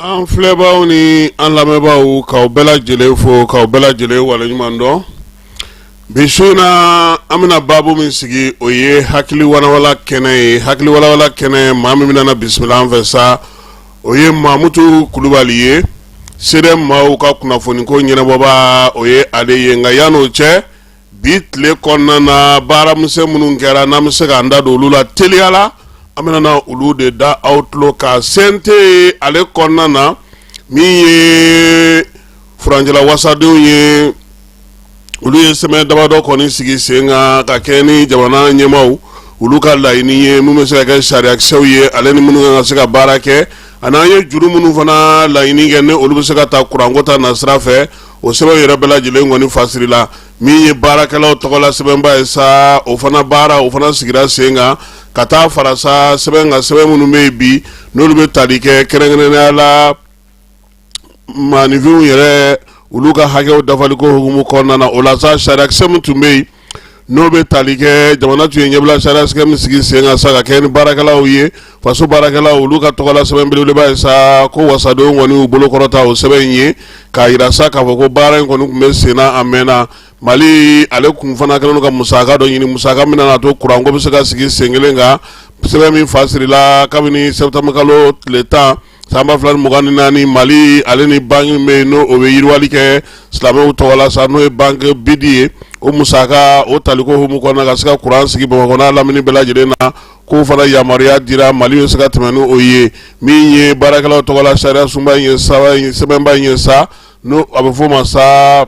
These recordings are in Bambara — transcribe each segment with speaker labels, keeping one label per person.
Speaker 1: An filɛbaaw ni an lamɛnbaaw, k'aw bɛɛ lajɛlen fo, k'aw bɛɛ lajɛlen waleɲuman dɔn. Bi su in na, an bɛna baabu min sigi, o ye hakili walawala kɛnɛ ye. Hakili walawala kɛnɛ, maa min bɛna bisimila an fɛ sa, o ye Mamutu Kulubali ye, CDM maaw ka kunnafoniko ɲɛnabɔbaa, o ye ale ye. Nka yan'o cɛ, bi tile kɔnɔna na, baaramisɛn minnu kɛra, n'an bɛ se k'an da don olu la teliya la, an bɛna na olu de da aw tulo kan. CNT ale kɔnɔna na, min ye furancɛla wasadenw ye, olu ye sɛbɛn damadɔ kɔni sigi sen kan ka kɛ ni jamana ɲɛmaaw olu ka laɲini ye, min bɛ se ka kɛ sariyakisɛw ye, ale ni minnu kan ka se ka baara kɛ, ani an ye juru minnu fana laɲini kɛ, ni olu bɛ se ka ta kuranko ta nasira fɛ. O sɛbɛn yɛrɛ bɛɛ lajɛlen kɔni fasirila. Min ye baarakɛlaw tɔgɔla sɛbɛnba ye sa, o fana baara o fana sigira sen kan ka taa fara sa sɛbɛn kan, sɛbɛn minnu bɛ yen bi, n'olu bɛ tali kɛ kɛrɛnkɛrɛnnenya la maaninfinw yɛrɛ olu ka hakɛw dafaliko hukumu kɔnɔna na. O la sa, sariyakisɛ min tun bɛ yen, n'o bɛ tali kɛ jamana tun ye ɲɛbila sariyakisɛ min sigi sen kan sa ka kɛ ni baarakɛlaw ye, faso baarakɛlaw olu ka tɔgɔla sɛbɛn belebeleba ye sa, ko wasadenw kɔni y'u bolo kɔrɔta o sɛbɛn in ye, k'a jira sa k'a fɔ ko baara in kɔni tun bɛ sen na a mɛnna. Mali ale kun fana kɛlen ka musaka dɔ ɲini, musaka min na to kuranko bɛ se ka sigi sen kelen kan. Sɛbɛn min fasirila kabini septembre kalo tile 10 san 2024, Mali ale ni banque min bɛ yen, n'o o bɛ yiriwali kɛ silamɛw tɔgɔ la sa, n'o ye banque BID ye, o musaka o taliko hukumu kɔnɔna ka se ka kuran sigi Bamakɔ n'a lamini bɛɛ lajɛlen na, k'o fana yamaruya dira, Mali bɛ se ka tɛmɛ n'o ye. Min ye baarakɛlaw tɔgɔ la sariya sunba in ye sa, sɛbɛnba in ye sa, n'o a bɛ f'o ma sa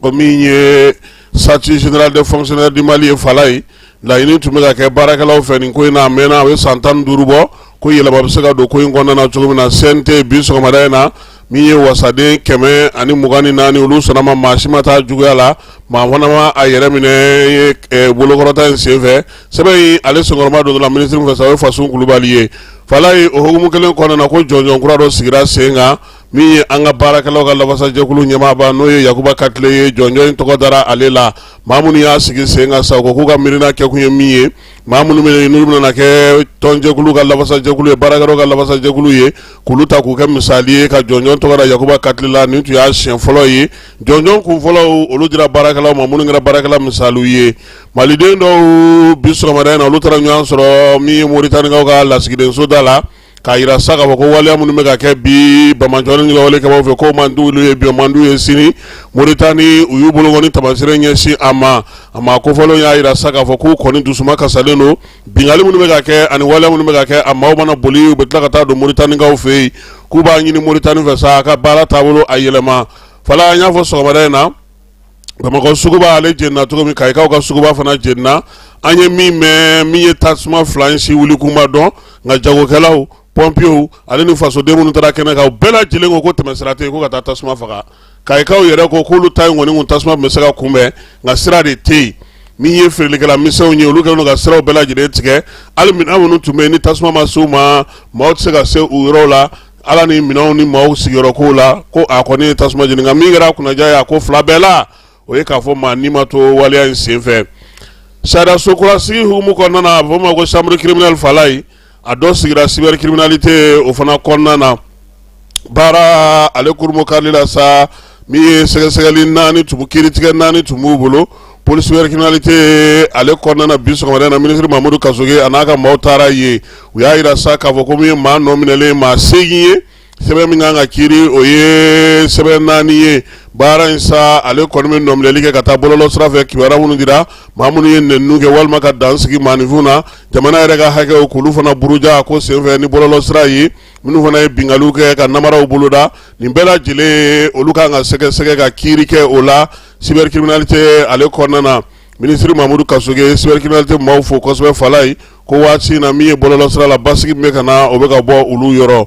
Speaker 1: ko min ye statut général des fonctionnaires du Mali ye, fala ye, laɲini tun bɛ ka kɛ baarakɛlaw fɛ nin ko in na, a mɛnna, a bɛ san 15 bɔ, ko yɛlɛma bɛ se ka don ko in kɔnɔna na cogo min na. CNT bi sɔgɔmada in na, min ye wasaden 124, olu sɔnna ma, maa si ma taa juguya la, maa fana ma a yɛrɛ minɛ bolokɔrɔta in senfɛ. Sɛbɛn in ale senkɔrɔma don la minisiri fɛ sa, o ye Fasun Kulubali ye. Fala ye, o hukumu kelen kɔnɔna na, ko jɔnjɔn kura dɔ sigira sen kan, min ye an ka baarakɛlaw ka lafasajɛkulu ɲɛmaaba, n'o ye Yakuba Katile ye. Jɔnjɔn in tɔgɔ dara ale la. Maa minnu y'a sigi sen kan sa, u ko k'u ka miirina kɛkun ye min ye, maa minnu bɛ yen n'olu bɛna kɛ tɔnjɛkulu ka lafasajɛkulu ye, baarakɛlaw ka lafasajɛkulu ye, k'olu ta k'u kɛ misali ye, ka jɔnjɔn tɔgɔ da Yakuba Katile la. Nin tun y'a siɲɛ fɔlɔ ye. Jɔnjɔn kun fɔlɔw, olu dira baarakɛlaw ma minnu kɛra baarakɛla misaliw ye. Maliden dɔw bi sɔgɔmada in na, olu taara ɲɔgɔn sɔrɔ min ye Moritanikaw ka lasigidenso da la, k'a jira sa k'a fɔ ko waleya minnu bɛ ka kɛ bi banbaanci ni walekɛbaaw fɛ, k'o man di olu ye bi, o man d'u ye sini. Moritani, u y'u bolokɔni taamasiyɛn ɲɛsin a ma. A maa kofɔlenw y'a jira sa k'a fɔ k'u kɔni dusuma kasalen don binkanni minnu bɛ ka kɛ ani waleya minnu bɛ ka kɛ. A maaw mana boli, u bɛ tila ka taa don Moritanikaw fɛ yen, k'u b'a ɲini Moritani fɛ sa, a ka baara taabolo a yɛlɛma. Fala, an y'a fɔ sɔgɔmada in na, Bamakɔ suguba ale jenina cogo min, Kayikaw ka suguba fana jenina. An ye min mɛn, min ye tasuma fila in si wuli kunba dɔn, nka jagokɛlaw, pɔnpiyew ale ni fasoden minnu taara kɛnɛ kan, u bɛɛ lajɛlen ko ko tɛmɛsira tɛ yen ko ka taa tasuma faga. Kayikaw yɛrɛ ko k'olu ta in kɔni kun tasuma tun bɛ se ka kunbɛn, nka sira de tɛ yen. Min ye feerelikɛla misɛnw ye, olu kɛlen don ka siraw bɛɛ lajɛlen tigɛ. Hali minɛn minnu tun bɛ yen, ni tasuma ma se u ma, maaw tɛ se ka se u yɔrɔw la. Ala ni minɛnw ni maaw sigiyɔrɔ kow la, ko a kɔni ye tasuma jeni. Nka min kɛra kunnaja ye a ko fila bɛɛ la, o ye k'a fɔ maa ni ma to waleya in senfɛ. Sariya so kura sigi hukumu kɔnɔna na, a bɛ fɔ o ma ko chambre criminelle, fala ye, a dɔ sigira cybercriminalité o fana kɔnɔna na. Baara ale kurunbonkarili la sa, min ye sɛgɛsɛgɛli naani tun, kiiritigɛ naani tun b'u bolo pôle cybercriminalité ale kɔnɔna na. Bi sɔgɔmada in na, minisiri Mamudu Kasoge a n'a ka maaw taara yen. U y'a jira sa k'a fɔ ko min ye maa nɔ minɛlen maa 8 ye, sɛbɛn min kan ka kiiri, o ye sɛbɛn 4 ye. Baara in sa, ale kɔni bɛ nɔminɛli kɛ ka taa bɔlɔlɔ sira fɛ. Kibaruya minnu dira, maa minnu ye nɛniw kɛ walima ka dan sigi maaninfin na, jamana yɛrɛ ka hakɛw, k'olu fana buruja a ko senfɛ ni bɔlɔlɔ sira ye. Minnu fana ye binkaliw kɛ ka namaraw boloda, nin bɛɛ lajɛlen olu kan ka sɛgɛsɛgɛ ka kiiri kɛ o la cybercriminalité ale kɔnɔna na. Minisiri Mamudu Kasoge cybercriminalité maaw fo kosɛbɛ Falayi ko waati in na min ye bɔlɔlɔsira la basigi min bɛ ka na, o bɛ ka bɔ olu yɔrɔ.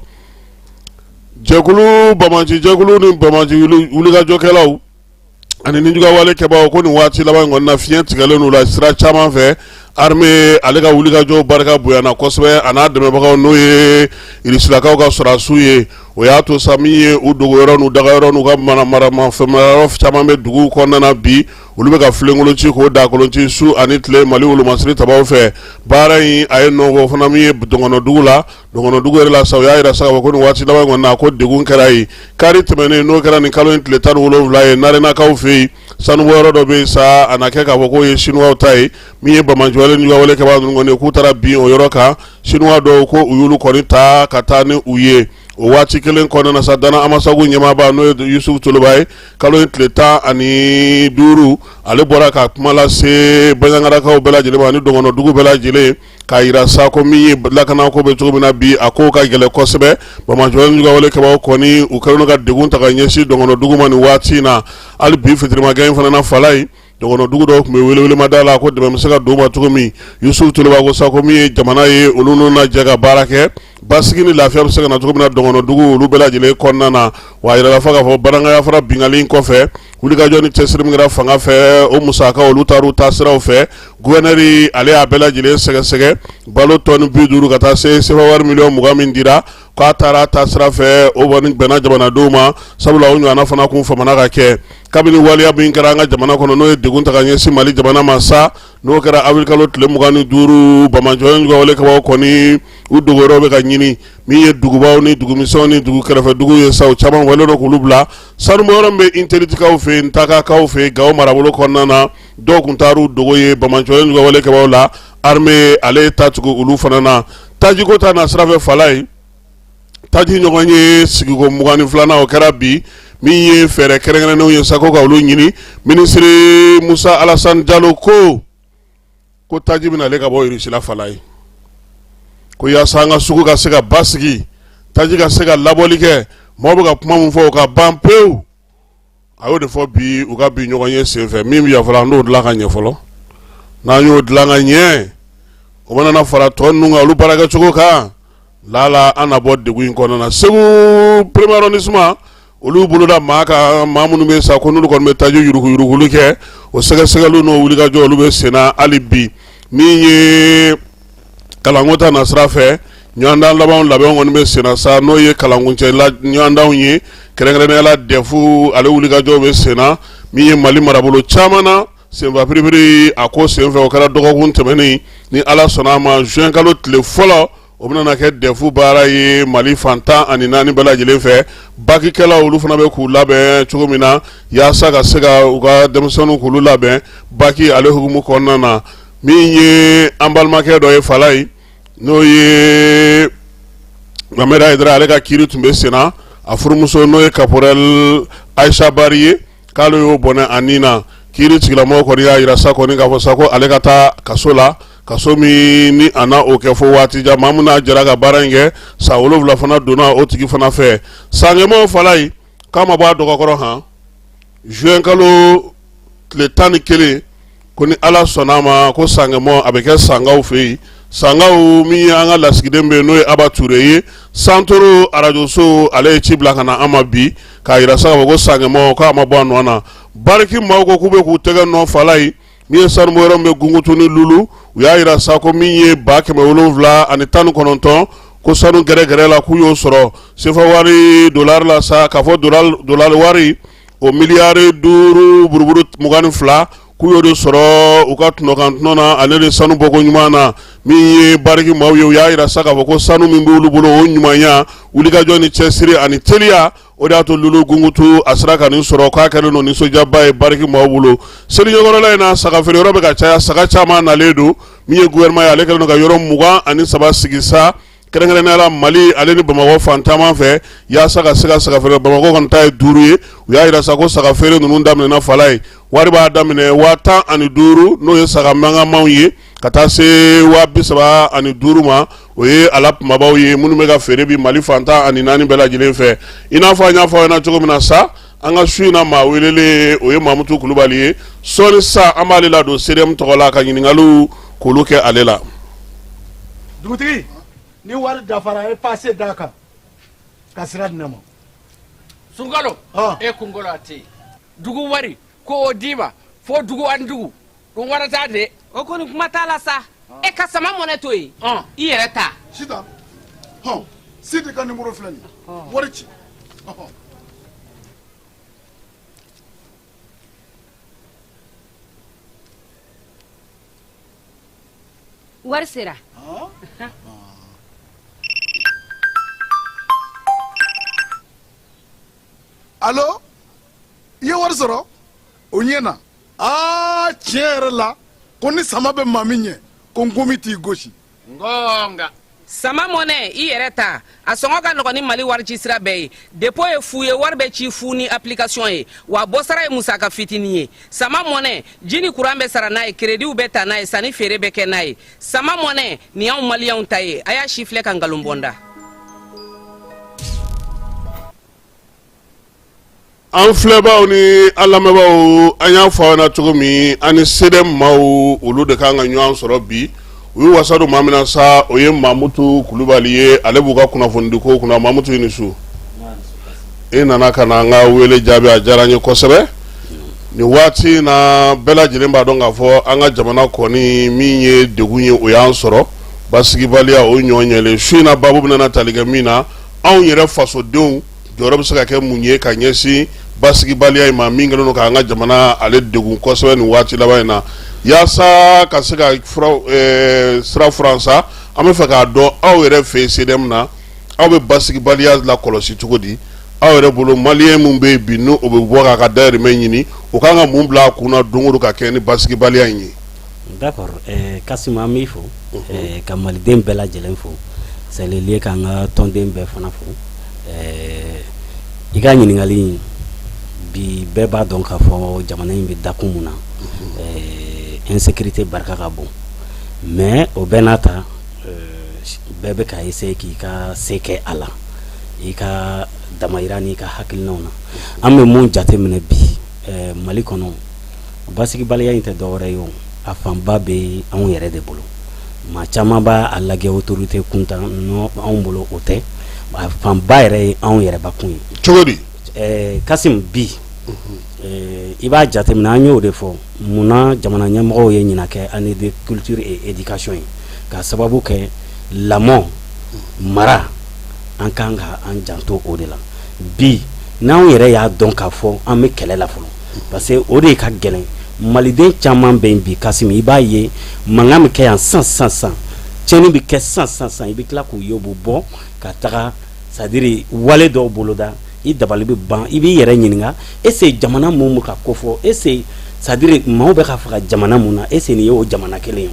Speaker 1: Jɛkulu banbaanci jɛkulu ni banbaanci wulikajɔkɛlaw ani nijuguyawale kɛbaaw ko nin waati laban in kɔni na, fiɲɛ tigɛlen u la sira caman fɛ. Armée ale ka wulikajɔw barika bonyana kosɛbɛ, a n'a dɛmɛbagaw n'o ye irisilakaw ka sɔrɔdasiw ye. O y'a to sa min ye u dogoyɔrɔ n'u dagayɔrɔ n'u ka maramafɛn marayɔrɔ caman bɛ duguw kɔnɔna na bi, olu bɛ ka filenkolon ci k'o dakolon ci su ani tile Mali wolomasiri tabaw fɛ. Baara in a ye nɔ bɔ fana min ye Dɔngɔnɔdugu la. Dɔngɔnɔdugu yɛrɛ la sa, u y'a jira sa k'a fɔ ko nin waati laban in kɔni na, ko degun kɛra yen kari tɛmɛnen, n'o kɛra nin kalo in tile 17 ye, Narenakaw fɛ yen. Sanubɔyɔrɔ dɔ bɛ yen sa, a na kɛ k'a fɔ k'o ye Sinuwaw ta ye. Min ye banbaanciwale nijuguyawale kɛbaa ninnu kɔni ye, k'u taara bin o yɔrɔ kan. Sinuwa dɔw ko u y'olu kɔni ta ka taa ni u ye. O waati kelen kɔnɔna na sa, Dana Amasagu ɲɛmaaba n'o ye Yusufu Toloba ye, kalo in tile 15, ale bɔra ka kuma lase Baɲagarakaw bɛɛ lajɛlen ma ani Dɔngɔnɔdugu bɛɛ lajɛlen, k'a jira sa ko min ye lakanako bɛ cogo min na bi, a ko ka gɛlɛn kosɛbɛ. Banbaanciwale nijuguyawale kɛbaaw kɔni, u kɛlen don ka degun ta ka ɲɛsin Dɔngɔnɔdugu ma nin waati in na. Hali bi fitirimakɛ in fana na Falayi, Dɔngɔnɔdugu dɔw tun bɛ welewelemada la ko dɛmɛ bɛ se ka don u ma cogo min. Yusufu Toloba ko sa ko min ye jamana ye, olu n'u na jɛ ka baara kɛ, basigi ni lafiya bɛ se ka na cogo min na Dɔngɔnɔdugu olu bɛɛ lajɛlen kɔnɔna na. Wa a yirala fa k'a fɔ Badangayafara binkanni in kɔfɛ, wulikajɔ ni cɛsiri min kɛra fanga fɛ, o musaka olu taara u taasiraw fɛ. Gouverneur ale y'a bɛɛ lajɛlen sɛgɛsɛgɛ, balo tɔni 50 ka taa se sefa wari miliyɔn 20 min dira, k'a taara taasira fɛ, o kɔni bɛnna jamanadenw ma, sabula o ɲɔgɔnna fana kun famana ka kɛ kabini waleya min kɛra an ka jamana kɔnɔ, n'o ye degun ta ka ɲɛsin Mali jamana ma sa, n'o kɛra avril kalo tile 25. Banbaanciwale nijuguyawale kɛbaaw kɔni, u dogoyɔrɔ bɛ ka ɲini. Min ye dugubaw ni dugumisɛnw ni dugu kɛrɛfɛ dugu ye sa, u caman wale dɔ k'olu bila. Sanubɔyɔrɔ min bɛ Intelitikaw fɛ yen, Ntakakaw fɛ yen, Gawo marabolo kɔnɔna na, dɔw tun taar'u dogo ye banbaanciwale nijuguyawale kɛbaaw la. Armée ale ta tugu olu fana na. Tajiko ta na sira fɛ Falayi, taji ɲɔgɔn ye sigiko 22nan, o kɛra bi. Min ye fɛɛrɛ kɛrɛnkɛrɛnnenw ye sa ko ka olu ɲini, minisiri Musa Alasani Jalo ko taji bɛna ale ka bɔ Irisila Falayi, ko yaasa an ka sugu ka se ka basigi, taji ka se ka labɔli kɛ. Maaw bɛ ka kuma min fɔ, o ka ban pewu. A y'o de fɔ bi u ka bi ɲɔgɔn ye senfɛ. Min bɛ yan fɔlɔ, an n'o dilan ka ɲɛ fɔlɔ. N'an y'o dilan ka ɲɛ, o mana na fara tɔ ninnu kan, olu baarakɛcogo kan lala, an na bɔ degun in kɔnɔna na. Segu premier arrondissement, olu boloda maa kan, maa minnu bɛ sa ko n'olu kɔni bɛ taji yuruguyuruguli kɛ, o sɛgɛsɛgɛliw n'o wulikajɔ, olu bɛ senna hali bi. Min ye kalanko ta nasira fɛ, ɲɔgɔndan laban labɛn kɔni bɛ senna sa, n'o ye kalankuncɛ ɲɔgɔndanw ye, kɛrɛnkɛrɛnnenya la DEF ale wulikajɔ bɛ senna. Min ye Mali marabolo caman na, senfa piripiri a ko senfɛ, o kɛra dɔgɔkun tɛmɛnen. Ni Ala sɔnna a ma, juin kalo tile fɔlɔ, o bɛna kɛ DEF baara ye Mali fan 14 bɛɛ lajɛlen fɛ. Bakikɛlaw, olu fana bɛ k'u labɛn cogo min na yaasa ka se ka u ka denmisɛnninw k'olu labɛn baki ale hukumu kɔnɔna na. Min ye an balimakɛ dɔ ye Falayi, n'o ye Mohamed Hayidara, ale ka kiiri tun bɛ senna. A furumuso, n'o ye caporal Ayisa Bari ye, k'ale y'o bɔnɛ a ni na. Kiiri tigilamɔgɔw kɔni y'a jira sa kɔni k'a fɔ sa ko ale ka taa kaso la, kaso min ni a na o kɛ fo waati jan. Maa min n'a jɛra ka baara in kɛ, san 7 fana donna o tigi fana fɛ. Sankɛmɔgɔw Falayi, k'a ma bɔ a dɔgɔkɔrɔ han, juin kalo tile 11, ko ni Ala sɔnna a ma, ko sankɛmɔ a bɛ kɛ Sankaw fɛ yen. Sankaw, min ye an ka lasigiden bɛ yen, n'o ye Aba Ture ye, Santoro arajoso, ale ye ci bila ka na an ma bi k'a jira sa k'a fɔ ko sankɛmɔ k'a ma bɔ a nɔ na. Bariki maaw ko k'u bɛ k'u tɛgɛ nɔ Falayi. Min ye sanubɔyɔrɔ min bɛ Gungutu ni Lulu, u y'a jira sa ko min ye 719 ko sanu gɛrɛgɛrɛ la, k'u y'o sɔrɔ sefa wari dolari la sa, k'a fɔ dolari wari o miliyari 5 buruburu 22, k'u y'o de sɔrɔ u ka tɔnɔkan tɔnɔ na, ale de sanu bɔko ɲuman na. Min ye Bariki maaw ye, u y'a jira sa k'a fɔ ko sanu min b'olu bolo, o ɲumanya, wulikajɔ ni cɛsiri ani teliya, o de y'a to Lulu Gungutu a sera ka nin sɔrɔ, k'a kɛlen don nisɔndiyaba ye Bariki maaw bolo. Seli ɲɛkɔrɔla in na, saga feere yɔrɔ bɛ ka caya, saga caman nalen don. Min ye gouvernement ye, ale kɛlen don ka yɔrɔ 23 sigi sa, kɛrɛnkɛrɛnnenya la Mali ale ni Bamakɔ fan caman fɛ, yaasa ka se ka saga feere. Bamakɔ kɔni ta ye 5 ye. U y'a jira sa ko saga feere ninnu daminɛna Falayi. Wari b'a daminɛ 15,000, n'o ye saga mankanmanw ye, ka taa se 35,000 ma. O ye a la kumabaw ye minnu bɛ ka feere bi Mali fan 14 bɛɛ lajɛlen fɛ. I n'a fɔ an y'a fɔ aw ɲɛna cogo min na sa, an ka su in na maa welelen, o ye Mamutu Kulubali ye. Sɔɔni sa, an b'ale ladon CDM tɔgɔ la ka ɲininkaliw k'olu kɛ ale la.
Speaker 2: Dugutigi, ni wari dafara, e pase d'a kan ka sira di ne ma.
Speaker 3: Sunkalo, e kunkolo a tɛ yen. Dugu wari ko o d'i ma fo dugu ani dugu dun wara t'a de.
Speaker 4: O kɔni, kuma t'a la sa. E ka sama mɔnɛ to yen, i yɛrɛ ta.
Speaker 2: Sitan, hɔn, Sidi ka nimoro filɛ nin ye, wari ci.
Speaker 4: Wari sera.
Speaker 2: Alo, i ye wari sɔrɔ, o ɲɛna. Aa, tiɲɛ yɛrɛ la, ko ni sama bɛ maa min ɲɛ, ko nkomi t'i gosi.
Speaker 3: Ngonga.
Speaker 4: Sama mɔnɛ, i yɛrɛ ta, a sɔngɔ ka nɔgɔn ni Mali wari ci sira bɛɛ ye. Dépôt ye fu ye, wari bɛ ci fu ni application ye, wa bɔsara ye musaka fitinin ye. Sama mɔnɛ, ji ni kuran bɛ sara n'a ye, créditw bɛ ta n'a ye, sanni feere bɛ kɛ n'a ye. Sama mɔnɛ nin y'anw maliyɛnw ta ye. A y'a si filɛ ka nkalon bɔ n da.
Speaker 1: An filɛbaw ni an lamɛnbaaw, an y'a fɔ aw ɲɛna cogo min, an ni CDM maaw, olu de kan ka ɲɔgɔn sɔrɔ bi. U y'u wasa don maa min na sa, o ye Mamutu Kulubali ye. Ale b'u ka kunnafonidiko kunna. Mamutu, i ni su. E nana ka na an ka wele jaabi, a diyara an ye kosɛbɛ. Nin waati in na, bɛɛ lajɛlen b'a dɔn k'a fɔ an ka jamana kɔni, min ye degun ye, o y'an sɔrɔ, basigibaliya o ɲɔ ɲɛlen. Su in na, baabu bɛna tali kɛ min na, anw yɛrɛ fasodenw jɔyɔrɔ bɛ se ka kɛ mun ye ka ɲɛsin basigibaliya in ma, min kɛlen don k'an ka jamana ale degun kosɛbɛ nin waati laban in na. Yaasa ka se ka sira furan sa, an bɛ fɛ k'a dɔn aw yɛrɛ fɛ CDM na, aw bɛ basigibaliya lakɔlɔsi cogo di? Aw yɛrɛ bolo, maliyɛn min bɛ yen bi, n'o bɛ bɔ k'a ka dayirimɛ ɲini, o kan ka mun bila a kun na don o don ka kɛ ni basigibaliya in ye?
Speaker 5: D'accord, Kasim, an b'i fo ka maliden bɛɛ lajɛlen fo, c'est le lieu k'an ka tɔnden bɛɛ fana fo. I ka ɲininkali in, bi bɛɛ b'a dɔn k'a fɔ jamana in bɛ dakun mun na, insécurité barika ka bon. Mais o bɛɛ n'a ta, bɛɛ bɛ ka essayer k'i ka se kɛ a la, i ka damayira n'i ka hakilinaw na. An bɛ mun jateminɛ bi Mali kɔnɔ, basigibaliya in tɛ dɔwɛrɛ ye, o a fanba bɛ anw yɛrɛ de bolo. Maa caman b'a a lajɛ autorité kuntan, anw bolo o tɛ, a fanba yɛrɛ ye anw yɛrɛbakun ye.
Speaker 1: Cogo di?
Speaker 5: Kasim, bi i b'a jateminɛ, an y'o de fɔ, munna jamana ɲɛmɔgɔw ye ɲinan kɛ année de culture et éducation ye? Ka sababu kɛ lamɔ, mara, an kan ka an janto o de la. Bi n'anw yɛrɛ y'a dɔn k'a fɔ an bɛ kɛlɛ la fɔlɔ, parce que o de ka gɛlɛn. Maliden caman bɛ yen bi, Kasim, i b'a ye mankan bɛ kɛ yan san san san, tiɲɛni bɛ kɛ san san san, i bɛ tila k'u ye u bɛ bɔ ka taga, c'est à dire wale dɔw boloda, i dabali bɛ ban. I b'i yɛrɛ ɲininka, est ce que jamana mun bɛ ka kofɔ, est ce que, c'est à dire maaw bɛ ka faga jamana mun na, est ce que nin ye o jamana kelen ye?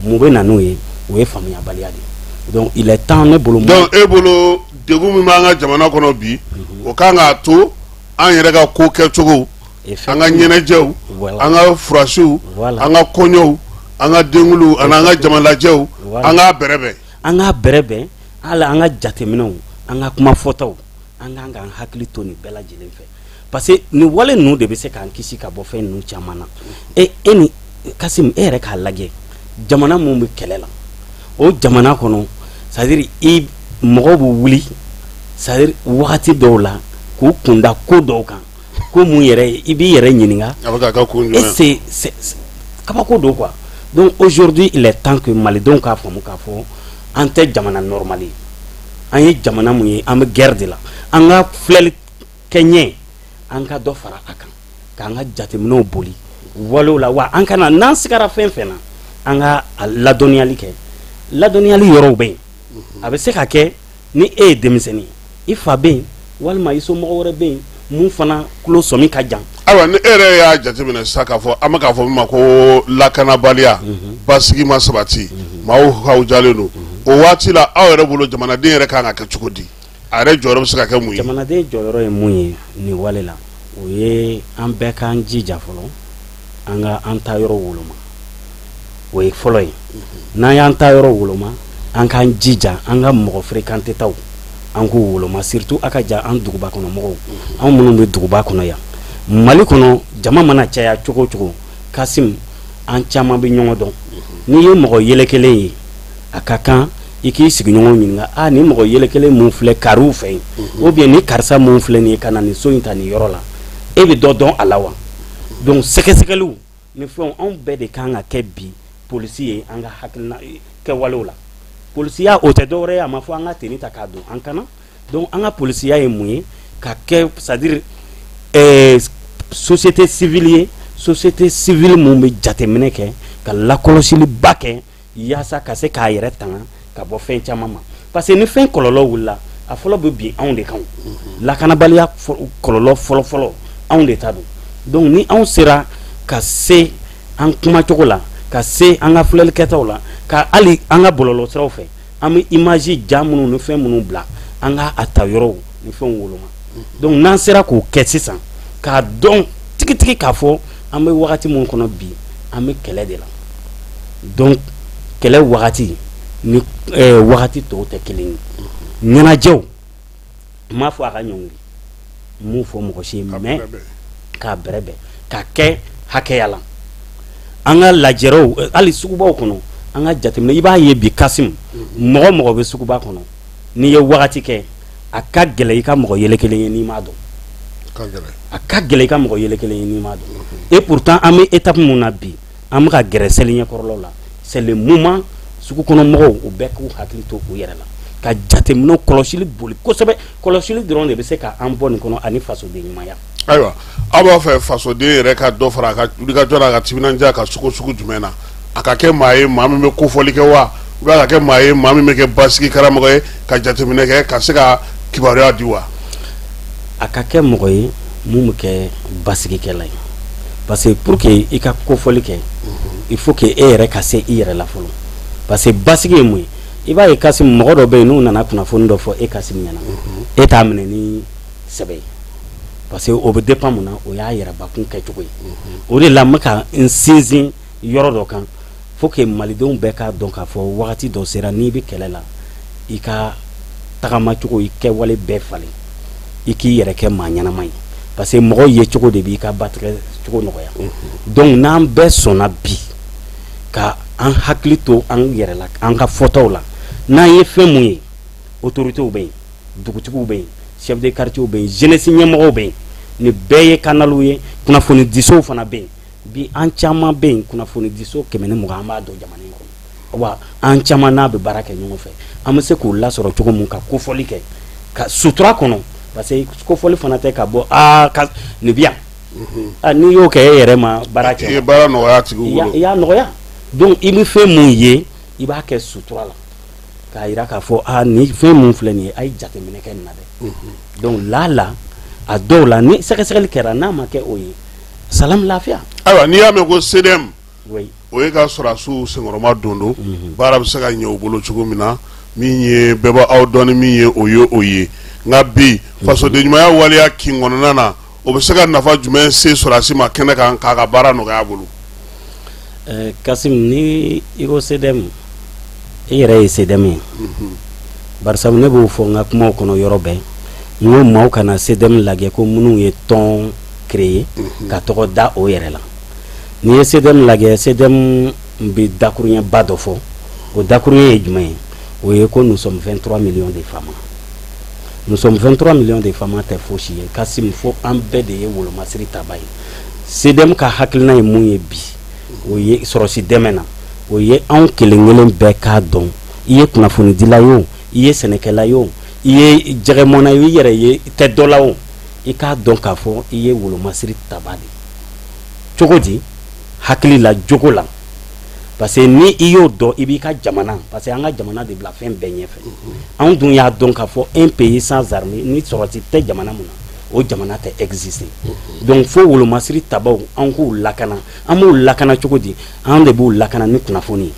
Speaker 5: Mun bɛ na n'o ye? O ye faamuyabaliya de ye. Donc il est temps, ne bolo.
Speaker 1: Donc e bolo, degun min b'an ka jamana kɔnɔ bi, o kan k'a to an yɛrɛ ka ko kɛcogo, an ka ɲɛnajɛw, an ka furasiw, an ka kɔɲɔw, an ka denkundiw ani an ka jamalajɛw, an k'a bɛrɛbɛn.
Speaker 5: An k'a bɛrɛbɛn, hali an ka jateminɛw, an ka kuma fɔtaw, an kan k'an hakili to nin bɛɛ lajɛlen fɛ, parce que nin wale ninnu de bɛ se k'an kisi ka bɔ fɛn ninnu caman na. E ni Kasim, e yɛrɛ k'a lajɛ, jamana mun bɛ kɛlɛ la, o jamana kɔnɔ, c'est à dire i mɔgɔw bɛ wuli, c'est à dire wagati dɔw la, k'u kunda ko dɔw kan, ko mun yɛrɛ i b'i yɛrɛ ɲininka.
Speaker 1: A bɛ ka kɛ kun
Speaker 5: jumɛn? Et c'est kabako don quoi. Donc aujourd'hui, il est temps que malidenw k'a faamu k'a fɔ an tɛ jamana normal ye. An ye jamana mun ye, an bɛ guerre de la. An ka filɛli kɛ ɲɛ, an ka dɔ fara a kan, k'an ka jateminɛw boli walew la, wa an kana n'an sigara fɛn fɛn na, an ka a ladɔnniyali kɛ. Ladɔnniyali yɔrɔw bɛ yen. A bɛ se ka kɛ ni e ye denmisɛnnin ye, i fa bɛ yen walima i somɔgɔ wɛrɛ bɛ yen mun fana tulo sɔmi ka jan.
Speaker 1: Ayiwa, ni e yɛrɛ y'a jateminɛ sisan k'a fɔ an bɛ k'a fɔ min ma ko lakanabaliya, basigi ma sabati, maaw hawujalen don, o waati la, aw yɛrɛ bolo, jamanaden yɛrɛ kan ka kɛ cogo di? A yɛrɛ jɔyɔrɔ bɛ se ka kɛ mun ye?
Speaker 5: Jamanaden jɔyɔrɔ ye mun ye nin wale la? O ye an bɛɛ k'an jija fɔlɔ, an ka an ta yɔrɔ woloma, o ye fɔlɔ ye. N'an y'an ta yɔrɔ woloma, An k'an jija an ka mɔgɔ fréquenté taw, an k'u woloma, surtout a ka ja an duguba kɔnɔ mɔgɔw, anw minnu bɛ duguba kɔnɔ yan Mali kɔnɔ. Jama mana caya cogo o cogo, Kasim, an caman bɛ ɲɔgɔn dɔn. N'i ye mɔgɔ yelekelen ye, a ka kan i k'i sigiɲɔgɔn ɲininka: a ni mɔgɔ yelekelen mun filɛ kariw fɛ yen, ou bien ni karisa mun filɛ nin ye ka na nin so in ta nin yɔrɔ la, e bɛ dɔ dɔn a la wa? Donc sɛgɛsɛgɛliw ni fɛnw, anw bɛɛ de kan ka kɛ bi polisi ye an ka hakilina kɛwalew la. Polisiya, o tɛ dɔwɛrɛ ye, a ma fɔ an ka tenue ta k'a don an kana. Donc an ka polisiya ye mun ye? Ka kɛ, c'est à dire société civile ye, société civile mun bɛ jateminɛ kɛ, ka lakɔlɔsiliba kɛ yaasa ka se k'a yɛrɛ tanga ka bɔ fɛn caman ma, parce que ni fɛn kɔlɔlɔ wulila, a fɔlɔ bɛ bin anw de kan. Lakanabaliya kɔlɔlɔ fɔlɔfɔlɔ, anw de ta don. Donc ni anw sera ka se an kumacogo la, ka se an ka filɛlikɛtaw la, ka hali an ka bɔlɔlɔsiraw fɛ, an bɛ image ja minnu ni fɛn minnu bila, an ka a ta yɔrɔw ni fɛnw woloma. Donc n'an sera k'o kɛ sisan, k'a dɔn tigitigi k'a fɔ an bɛ wagati min kɔnɔ bi, an bɛ kɛlɛ de la. Donc kɛlɛ wagati ni wagati tɔw tɛ kelen ye. Ɲɛnajɛw, n m'a fɔ a ka ɲɔngiri, n m'o fɔ mɔgɔ si ye, mais k'a bɛrɛbɛn, ka kɛ hakɛya la. An ka lajɛrɛw, hali sugubaw kɔnɔ, an ka jateminɛ, i b'a ye bi, Kasim, mɔgɔ mɔgɔ bɛ suguba kɔnɔ, n'i ye wagati kɛ, a ka gɛlɛ i ka mɔgɔ yɛlɛ kelen ye n'i m'a dɔn. A ka gɛlɛ i ka mɔgɔ yɛlɛ kelen ye n'i m'a dɔn. Et pourtant an bɛ étape mun na bi, an bɛ ka gɛrɛ seli ɲɛkɔrɔlaw la. C'est le moment sugu kɔnɔ mɔgɔw, u bɛɛ k'u hakili to u yɛrɛ la, ka jateminɛw, kɔlɔsili boli kosɛbɛ. Kɔlɔsili dɔrɔn de bɛ se k'an bɔ nin kɔnɔ, ani fasoden ɲumanya.
Speaker 1: Ayiwa, aw b'a fɛ fasoden yɛrɛ ka dɔ fara a ka wulikajɔ la, a ka timinandiya, ka sugu sugu jumɛn na? A ka kɛ maa ye, maa min bɛ kofɔli kɛ wa, ou bien a ka kɛ maa ye, maa min bɛ kɛ basigi karamɔgɔ ye, ka jateminɛ kɛ, ka se ka kibaruya di wa?
Speaker 5: A ka kɛ mɔgɔ ye mun bɛ kɛ basigikɛla ye, parce que pour que i ka kofɔli kɛ, il faut que e yɛrɛ ka se i yɛrɛ la fɔlɔ. Parce que basigi ye mun ye? I b'a ye, Kasim, mɔgɔ dɔ bɛ yen, n'u nana kunnafoni dɔ fɔ e Kasim ɲɛna, e t'a minɛ ni sɛbɛ ye, parce que o bɛ dépend mun na? O y'a yɛrɛbakun kɛcogo ye. O de la n bɛ ka n sinsin yɔrɔ dɔ kan: faut que malidenw bɛɛ k'a dɔn k'a fɔ wagati dɔ sera, n'i bɛ kɛlɛ la, i ka tagamacogo, i kɛwale bɛɛ falen, i k'i yɛrɛ kɛ maa ɲɛnama ye, parce que mɔgɔw ye cogo de b'i ka batigɛ cogo nɔgɔya. Donc n'an bɛɛ sɔnna bi ka an hakili to an yɛrɛ la, an ka fɔtaw la, n'an ye fɛn mun ye, autorités bɛ yen, dugutigiw bɛ yen, chef de quartier bɛ yen, jeunesse ɲɛmɔgɔw bɛ yen, nin bɛɛ ye canalw ye. Kunnafoni disow fana bɛ yen bi, an caman bɛ yen, kunnafoni diso 120, an b'a dɔn jamana in kɔnɔ wa, an caman n'a bɛ baara kɛ ɲɔgɔn fɛ. An bɛ se k'o lasɔrɔ cogo mun ka kofɔli kɛ ka sutura kɔnɔ, parce que kofɔli fana tɛ ka bɔ aa ka nin bi yan. N'i y'o kɛ, e yɛrɛ ma baara kɛ.
Speaker 1: I ye baara nɔgɔya a tigiw bolo.
Speaker 5: I y'a nɔgɔya. Donc i bɛ fɛn mun ye, i b'a kɛ sutura la, k'a yira k'a fɔ aa nin fɛn mun filɛ nin ye, a ye jateminɛ kɛ nin na dɛ. Donc la a dɔw la, ni sɛgɛsɛgɛli kɛra, n'a ma kɛ o ye, salam, lafiya.
Speaker 1: Ayiwa, n'i y'a mɛn ko CDM, o ye ka sɔrɔdasiw senkɔrɔma don don, baara bɛ se ka ɲɛ u bolo cogo min na, min ye bɛɛ b'aw dɔn ni min ye, o ye o ye. Nka bi, fasoden ɲumanya waleya kin kɔnɔna na, o bɛ se ka nafa jumɛn se sɔrɔdasi ma kɛnɛ kan, k'a ka baara nɔgɔya a bolo?
Speaker 5: Kasim, ni i ko CDM, i yɛrɛ ye CDM ye, barisa ne b'o fɔ n ka kumaw kɔnɔ yɔrɔ bɛɛ. N ko maaw kana CDM lajɛ ko minnu ye tɔn créer ka tɔgɔ da o yɛrɛ la. N'i ye CDM lajɛ, CDM bɛ dakuruɲɛba dɔ fɔ. O dakuruɲɛ ye jumɛn ye? O ye ko nous sommes 23 millions de FAMa. Nous sommes 23 millions de FAMa tɛ fosi ye, Kasim, fo an bɛɛ de ye wolomasiri taba ye. CDM ka hakilina ye mun ye bi? O ye sɔrɔsi dɛmɛ na, o ye anw kelen kelen bɛɛ k'a dɔn, i ye kunnafonidila ye o, i ye sɛnɛkɛla ye o, i ye jɛgɛmɔna ye o, i yɛrɛ ye tɛ dɔ la o, i k'a dɔn k'a fɔ i ye wolomasiri taba de. Cogo di? Hakili la, jogo la. Parce que ni i y'o dɔn, i b'i ka jamana, parce que an ka jamana de bila fɛn bɛɛ ɲɛfɛ. Anw dun y'a dɔn k'a fɔ un pays sans armée, ni sɔrɔsi tɛ jamana mun na, o jamana tɛ exister. Donc fo wolomasiri tabaw, an k'u lakana. An b'u lakana cogo di? An de b'u lakana ni kunnafoni ye,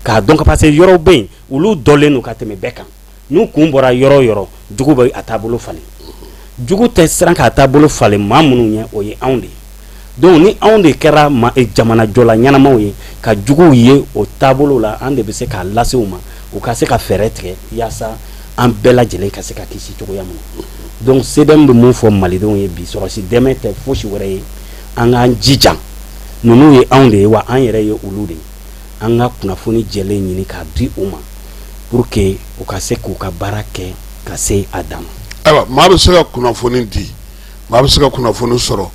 Speaker 5: k'a dɔn, parce que yɔrɔw bɛ yen, olu dɔnlen don ka tɛmɛ bɛɛ kan. N'u kun bɔra yɔrɔ o yɔrɔ, jugu bɛ a taabolo falen. Jugu tɛ siran k'a taabolo falen maa minnu ɲɛ, o ye anw de ye. Donc ni anw de kɛra ma jamana jɔla ɲɛnamaw ye, ka juguw ye o taabolo la, an de bɛ se k'a lase u ma. U ka se ka fɛɛrɛ tigɛ yaasa an bɛɛ lajɛlen ka se ka kisi cogoya min na. Donc CDM bɛ mun fɔ malidenw ye bi, sɔrɔsi dɛmɛ tɛ fosi wɛrɛ ye, an k'an jija. Ninnu ye anw de ye, wa an yɛrɛ ye olu de ye. An ka kunnafoni jɛlen ɲini k'a di u ma pour que u ka se k'u ka baara kɛ ka se a dan
Speaker 1: ma. Ayiwa, maa bɛ se ka kunnafoni di, maa bɛ se ka kunnafoni sɔrɔ,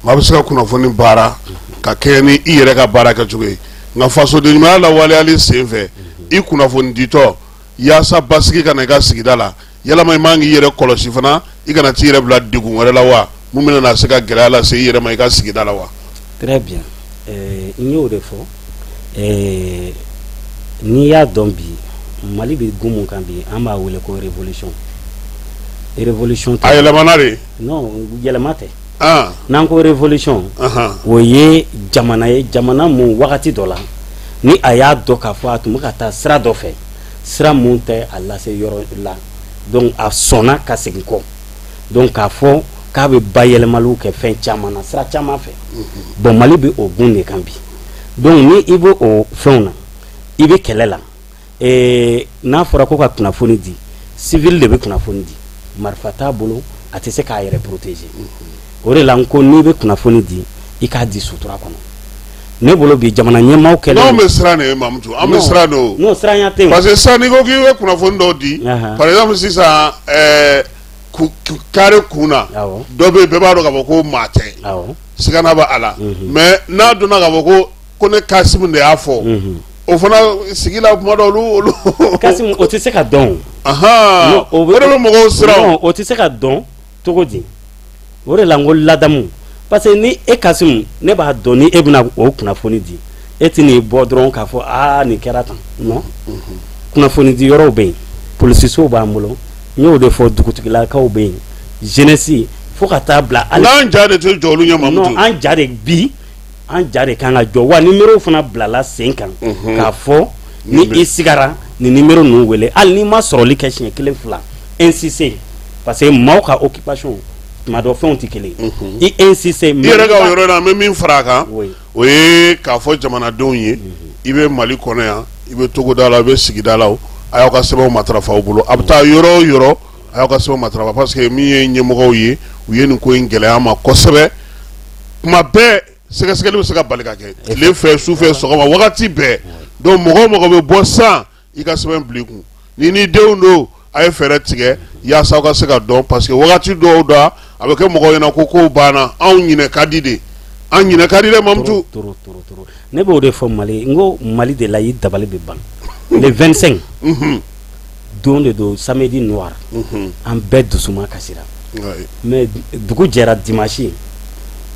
Speaker 1: maa bɛ se ka kunnafoni baara ka kɛ ni i yɛrɛ ka baara kɛcogo ye, nka fasoden ɲumanya lawaleyali senfɛ, i kunnafoni ditɔ yaasa basigi ka na i ka sigida la, yalama i man k'i yɛrɛ kɔlɔsi fana, i kana t'i yɛrɛ bila degun wɛrɛ la wa, mun bɛna na se ka gɛlɛya lase i yɛrɛ ma i ka sigida la wa?
Speaker 5: Très bien, n y'o de fɔ. N'i y'a dɔn bi, Mali bɛ gun mun kan bi, an b'a wele ko révolution. Révolution
Speaker 1: a yɛlɛmana de?
Speaker 5: Non, yɛlɛma tɛ. N'an ko révolution, o ye jamana ye, jamana mun wagati dɔ la, ni a y'a dɔn k'a fɔ a tun bɛ ka taa sira dɔ fɛ, sira mun tɛ a lase yɔrɔ la, donc a sɔnna ka segin kɔ, donc k'a fɔ k'a bɛ bayɛlɛmaliw kɛ fɛn caman na, sira caman fɛ. Bon, Mali bɛ o gun de kan bi. Donc ni i bɛ o fɛnw na, i bɛ kɛlɛ la, n'a fɔra ko ka kunnafoni di, civil de bɛ kunnafoni di, marifa t'a bolo, a tɛ se k'a yɛrɛ protéger. O de la n ko n'i bɛ kunnafoni di, i k'a di sutura kɔnɔ. Ne bolo bi, jamana ɲɛmaaw kɛlen.
Speaker 1: N'anw bɛ siran de, Mamutu, an bɛ siran de o.
Speaker 5: Non, siranya tɛ yen.
Speaker 1: Parce que sisan n'i ko k'i bɛ kunnafoni dɔw di, par exemple sisan, carré kun na, dɔ bɛ yen, bɛɛ b'a dɔn k'a fɔ ko maa tɛ, sigana bɛ a la, mais n'a donna k'a fɔ ko ne Kasimu de y'a fɔ, o fana sigi la kuma dɔ olu.
Speaker 5: Kasimu, o tɛ se ka dɔn.
Speaker 1: O de bɛ mɔgɔw siran.
Speaker 5: O tɛ se ka dɔn cogo di? O de la n ko ladamu, parce que ni e Kasimu, ne b'a dɔn ni e bɛna o kunnafoni di, e tɛ n'i bɔ dɔrɔn k'a fɔ aa nin kɛra tan. Non, kunnafoni di yɔrɔw bɛ yen, polisisow b'an bolo, n y'o de fɔ, dugutigilakaw bɛ yen, jeunesse, fo ka taa bila.
Speaker 1: Hali n'an ja de tɛ jɔ olu ɲɛ, Mamutu.
Speaker 5: Non, an ja de bi, an ja de kan ka jɔ wa. Numéro fana bilala sen kan k'a fɔ ni i sigara, nin numéro ninnu wele. Hali n'i ma sɔrɔli kɛ siɲɛ kelen, fila, insister, parce que maaw ka occupation tuma dɔ fɛnw tɛ kelen ye, i insister.
Speaker 1: I yɛrɛ ka o yɔrɔ la, an bɛ min fara a kan, o ye k'a fɔ jamanadenw ye, i bɛ Mali kɔnɔ yan, i bɛ togoda la, i bɛ sigida la, a y'aw ka sɛbɛnw matarafa aw bolo. A bɛ taa yɔrɔ o yɔrɔ, a y'aw ka sɛbɛnw matarafa, parce que min ye ɲɛmɔgɔw ye, u ye nin ko in gɛlɛya ma kosɛbɛ. Kuma bɛɛ sɛgɛsɛgɛli bɛ se ka bali ka kɛ tile fɛ, su fɛ, sɔgɔma, wagati bɛɛ. Donc mɔgɔ o mɔgɔ bɛ bɔ san, i ka sɛbɛn bila i kun. Ni ni denw don, a ye fɛɛrɛ tigɛ yaasa aw ka se ka dɔn, parce que wagati dɔw da a bɛ kɛ mɔgɔw ɲɛna ko kow banna. Anw ɲinɛ ka di de, an ɲinɛ ka di dɛ, Mamutu.
Speaker 5: Ne b'o de fɔ Mali, n ko Mali de la i dabali bɛ ban. Le 25 don de don, samedi noir, an bɛɛ dusuma kasira, mais dugu jɛra dimanche,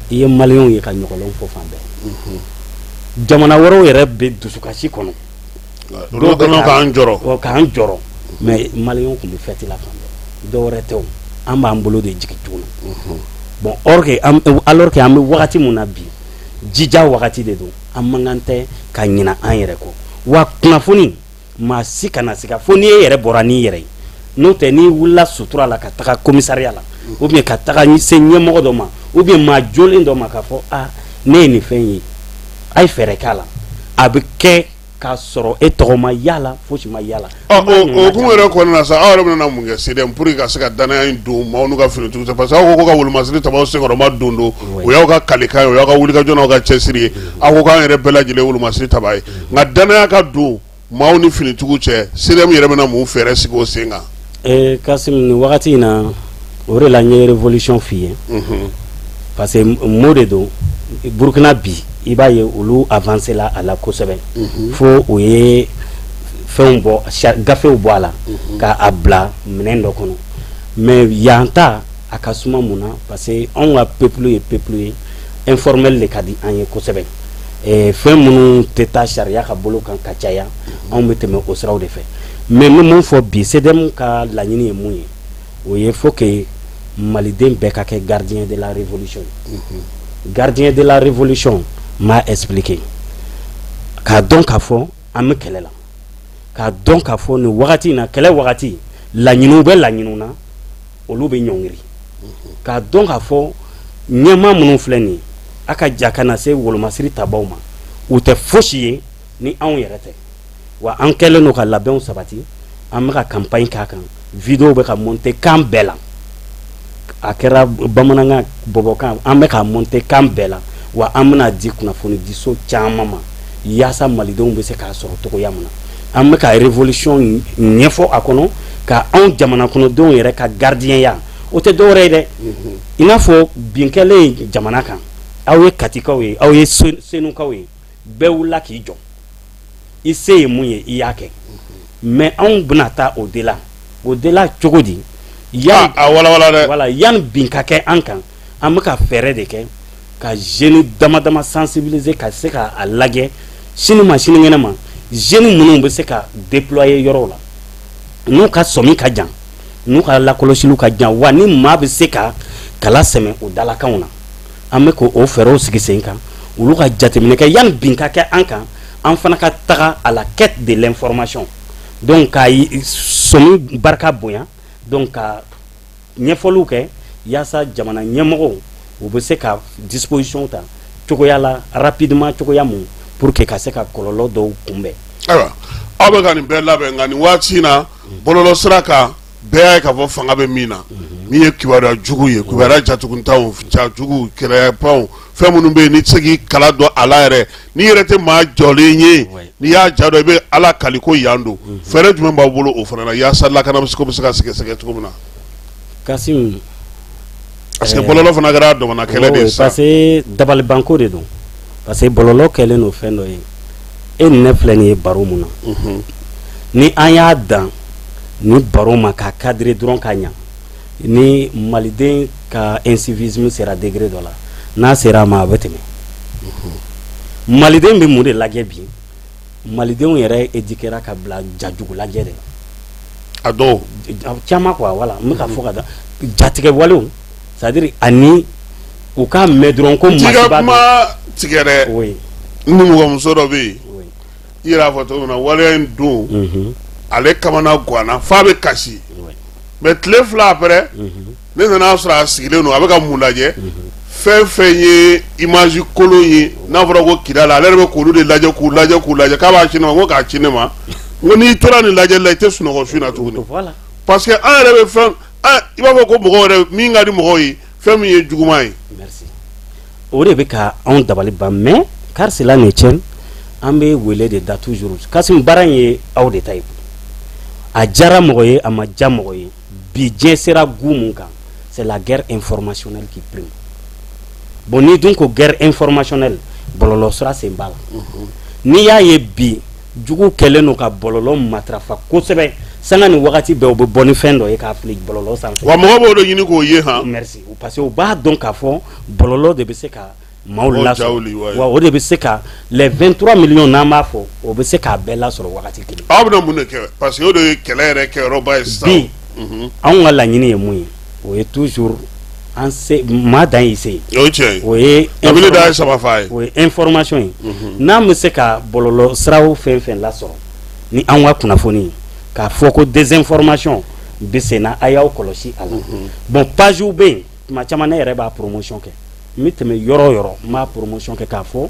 Speaker 5: i ye maliyɛnw ye ka ɲɔgɔlɔn fɔ fan bɛɛ. Jamana wɛrɛw yɛrɛ bɛ dusukasi kɔnɔ.
Speaker 1: Olu kɔnɔ k'an jɔrɔ.
Speaker 5: K'an jɔrɔ, mais maliyɛnw tun bɛ fête la fan bɛɛ. Dɔw wɛrɛ tɛ o, an b'an bolo de jigin tuguni. Bon, or que alors que an bɛ wagati mun na bi, jija wagati de don, an man kan tɛ ka ɲina an yɛrɛ kɔ. Wa kunnafoni, maa si kana siga fo n'i yɛrɛ bɔra n'i yɛrɛ ye. N'o tɛ, n'i wulila sutura la ka taga commissariat la ou bien ka taga se ɲɛmɔgɔ dɔ ma ou bien maa jolen dɔ ma k'a fɔ a ne ye nin fɛn ye, a ye fɛɛrɛ k'a la, a bɛ kɛ k'a sɔrɔ e tɔgɔ ma yala, fosi ma yala.
Speaker 1: O hukumu yɛrɛ kɔnɔna na sa, aw yɛrɛ bɛna mun kɛ CDM pour que ka se ka danaya in don maaw n'u ka finitigiw cɛ? Parce que aw ko ka wolomasiri tabaw senkɔrɔma don don, o y'aw ka kalikan ye, o y'aw ka wulikajɔ n'aw ka cɛsiri ye. Aw ko k'an yɛrɛ bɛɛ lajɛlen wolomasiri taba ye, nka danaya ka don maaw ni finitigiw cɛ, CDM yɛrɛ bɛna mun fɛɛrɛ sigi o sen kan?
Speaker 5: Kasim, nin wagati in na, o de la n ye révolution f'i ye, parce que mot de don. Burukina bi, i b'a ye olu avancé la a la kosɛbɛ, fo u ye fɛnw bɔ, gafew bɔ a la k'a bila minɛn dɔ kɔnɔ. Mais yan ta a ka suma. Mun na? Parce que anw ka peuple ye peuple ye informel de ka di an ye kosɛbɛ. Fɛn minnu tɛ taa sariya ka bolo kan ka caya, anw bɛ tɛmɛ o siraw de fɛ. Mais n bɛ mun fɔ bi, CDM ka laɲini ye mun ye? O ye faut que maliden bɛɛ ka kɛ gardien de la révolution. Gardien de la révolution, n b'a expliquer. K'a dɔn k'a fɔ an bɛ kɛlɛ la, k'a dɔn k'a fɔ nin wagati in na, kɛlɛ wagati, laɲiniw bɛ laɲiniw na, olu bɛ ɲɔngiri. K'a dɔn k'a fɔ ɲɛmaa minnu filɛ nin ye, a ka ja ka na se wolomasiri tabaw ma, u tɛ fosi ye ni anw yɛrɛ tɛ. Wa an kɛlen don ka labɛnw sabati, an bɛ ka campagne k'a kan, vidéo bɛ ka monter kan bɛɛ la, a kɛra bamanankan, bɔbɔkan, an bɛ ka monter kan bɛɛ la. Wa an bɛna di kunnafonidiso caman ma yaasa malidenw bɛ se k'a sɔrɔ cogoya min na. An bɛ ka révolution ɲɛfɔ a kɔnɔ, ka anw jamana kɔnɔdenw yɛrɛ ka gardien ya. O tɛ dɔwɛrɛ ye dɛ, i n'a fɔ bin kɛlen jamana kan, aw ye katikaw ye, aw ye senukaw ye, bɛɛ wulila k'i jɔ, i se ye mun ye, i y'a kɛ. Mais anw bɛna taa o de la, o de la cogo di?
Speaker 1: Yan a walawala dɛ.
Speaker 5: Voilà, yan bin ka kɛ an kan, an bɛ ka fɛɛrɛ de kɛ ka jeune dama dama sensibiliser ka se ka a lajɛ sini ma sinikɛnɛ ma, jeune minnu bɛ se ka déployer yɔrɔw la, n'u ka sɔmi ka jan, n'u ka lakɔlɔsiliw ka jan, wa ni maa bɛ se ka kala sɛmɛ o dalakanw na. An bɛ k'o fɛɛrɛw sigi sen kan, olu ka jateminɛ kɛ yanni bin ka kɛ an kan, an fana ka taga à la quête de l'information. Donc ka sɔmi barika bonya, donc ka ɲɛfɔliw kɛ yaasa jamana ɲɛmɔgɔw u bɛ se ka disposition ta cogoya la rapidement, cogoya mun pour que ka se ka kɔlɔlɔ dɔw kunbɛn.
Speaker 1: Ayiwa, aw bɛ ka nin bɛɛ labɛn, nka nin waati in na, bɔlɔlɔ sira kan, bɛɛ y'a ye k'a fɔ fanga bɛ min na, min ye kibaruya jugu ye, kibaruya jatuguntanw, ja jugu, kɛlɛpanw, fɛn minnu bɛ yen n'i tɛ se k'i kala dɔn a la yɛrɛ, n'i yɛrɛ tɛ maa jɔlen ye, n'i y'a ja dɔn, i bɛ Ala kali ko yan don. Fɛɛrɛ jumɛn b'aw bolo o fana na yaasa lakana bɛ se ka sɛgɛsɛgɛ cogo min na?
Speaker 5: Kasim.
Speaker 1: Parce que bɔlɔlɔ fana kɛra a damana kɛlɛ de ye sisan.
Speaker 5: Parce que dabalibanko de don, parce que bɔlɔlɔ kɛlen don fɛn dɔ ye. E ni ne filɛ nin ye baro mun na, ni an y'a dan ni baro ma k'a cadrer dɔrɔn ka ɲa, ni maliden ka incivisme sera degré dɔ la, n'a sera a ma, a bɛ tɛmɛ. Maliden bɛ mun de lajɛ bi? Malidenw yɛrɛ éduquera ka bila jajugu lajɛ de
Speaker 1: la. A dɔw.
Speaker 5: Caman quoi, voilà, n bɛ ka fɔ ka da jatigɛ walew, c'est à dire ani u k'a mɛn dɔrɔn ko
Speaker 1: T'i ka kuma tigɛ dɛ.
Speaker 5: Oui.
Speaker 1: N nimɔgɔmuso dɔ bɛ yen, i yɛrɛ y'a fɔ cogo min na, waleya in don, ale kamana ganna f'a bɛ kasi. Mais tile 2 après, ne nana sɔrɔ a sigilen don, a bɛ ka mun lajɛ? Fɛn fɛn ye image kolon ye n'a fɔra ko Kidal, ale yɛrɛ bɛ k'olu de lajɛ, k'u lajɛ, k'u lajɛ, k'a b'a ci ne ma. N ko k'a ci ne ma, n ko n'i tora nin lajɛli la, i tɛ sunɔgɔ su in na tuguni. Parce que an yɛrɛ bɛ fɛn, i b'a fɔ ko mɔgɔw yɛrɛ min ka di mɔgɔw ye, fɛn min ye juguman ye.
Speaker 5: Merci, o de bɛ ka anw dabali ban. Mais qu'à cela ne tienne, an bɛ wele de da toujours. Kasim, baara in ye aw de ta ye, a diyara mɔgɔ ye, a ma diya mɔgɔ ye, bi diɲɛ sera gu mun kan, c'est la guerre informationnelle qui prime. Bon, n'i dun ko guerre informationnelle, bɔlɔlɔ sira sen b'a la. N'i y'a ye bi jugu kɛlen don ka bɔlɔlɔ matarafa kosɛbɛ, sanga ni wagati bɛɛ u bɛ bɔ ni fɛn dɔ ye k'a fili bɔlɔlɔ sanfɛ.
Speaker 1: Wa mɔgɔ b'o de ɲini k'o ye han.
Speaker 5: Merci, parce que u b'a dɔn k'a fɔ bɔlɔlɔ de bɛ se ka maaw lasɔrɔ, wa o de bɛ se ka les 23 millions n'an b'a fɔ, o bɛ se k'a bɛɛ lasɔrɔ wagati kelen.
Speaker 1: Aw bɛna mun de kɛ? Parce que o de ye kɛlɛ yɛrɛ kɛyɔrɔba ye sisan.
Speaker 5: Bi anw ka laɲini ye mun ye? O ye toujours an se maa dan y'i se ye.
Speaker 1: O ye tiɲɛ ye.
Speaker 5: O ye
Speaker 1: kabili da ye saba fa ye.
Speaker 5: O ye information ye. N'an bɛ se ka bɔlɔlɔ siraw fɛn fɛn lasɔrɔ ni anw ka kunnafoni ye, k'a fɔ ko désinformation bɛ sen na, a y'aw kɔlɔsi a la. Bon, page bɛ yen, tuma caman ne yɛrɛ b'a promotion kɛ, n bɛ tɛmɛ yɔrɔ o yɔrɔ, n b'a promotion kɛ k'a fɔ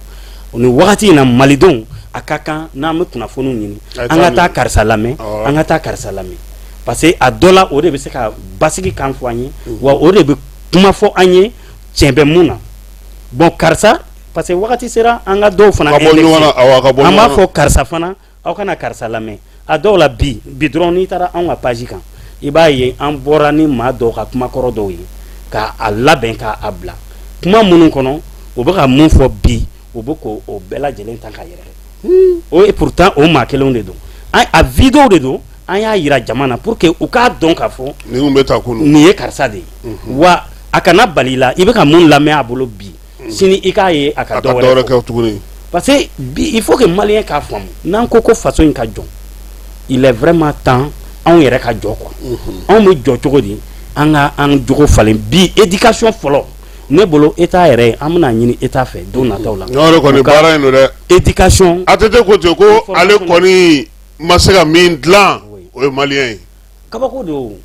Speaker 5: nin wagati in na, malidenw, a ka kan n'an bɛ kunnafoniw ɲini, an ka taa karisa lamɛn, an ka taa karisa lamɛn, parce que a dɔ la, o de bɛ se ka basigi kan fɔ an ye, wa o de bɛ kuma fɔ an ye tiɲɛ bɛ mun na. Bon, karisa, parce que wagati sera an ka dɔw fana
Speaker 1: Ka bɔ ɲɔgɔn na, awɔ, ka bɔ
Speaker 5: an b'a
Speaker 1: ɲɔgɔn na.
Speaker 5: fɔ karisa fana, aw kana karisa lamɛn. A dɔw la, bi bi dɔrɔn, n'i taara anw ka page kan, i b'a ye an bɔra ni maa dɔw ka kumakɔrɔ dɔw ye k'a labɛn k'a bila kuma minnu kɔnɔ, u bɛ ka mun fɔ bi, u bɛ k'o o bɛɛ lajɛlen ta ka yɛrɛ o. Et pourtant o maa kelenw de don, a vidéo de don, an y'a yira jama na pour que u k'a dɔn k'a fɔ
Speaker 1: nin kun bɛ ta kunun,
Speaker 5: nin ye karisa de ye. Wa a kana bali la, i bɛ ka mun lamɛn a bolo bi, sini i k'a ye a ka dɔ wɛrɛ
Speaker 1: kɛ tuguni.
Speaker 5: Parce que bi, il faut que malien k'a faamu, n'an ko ko faso in ka jɔ, il est vraiment temps anw yɛrɛ ka jɔ quoi. Anw bɛ jɔ cogo di? An ka an jogo falen. Bi éducation fɔlɔ, ne bolo, état yɛrɛ, an bɛna ɲini état fɛ don nataw la.
Speaker 1: Yɔrɔ kɔni baara in don dɛ.
Speaker 5: Éducation.
Speaker 1: ATT ko ten ko ale kɔni ma se ka min dilan, o ye malien ye.
Speaker 5: Kabako don,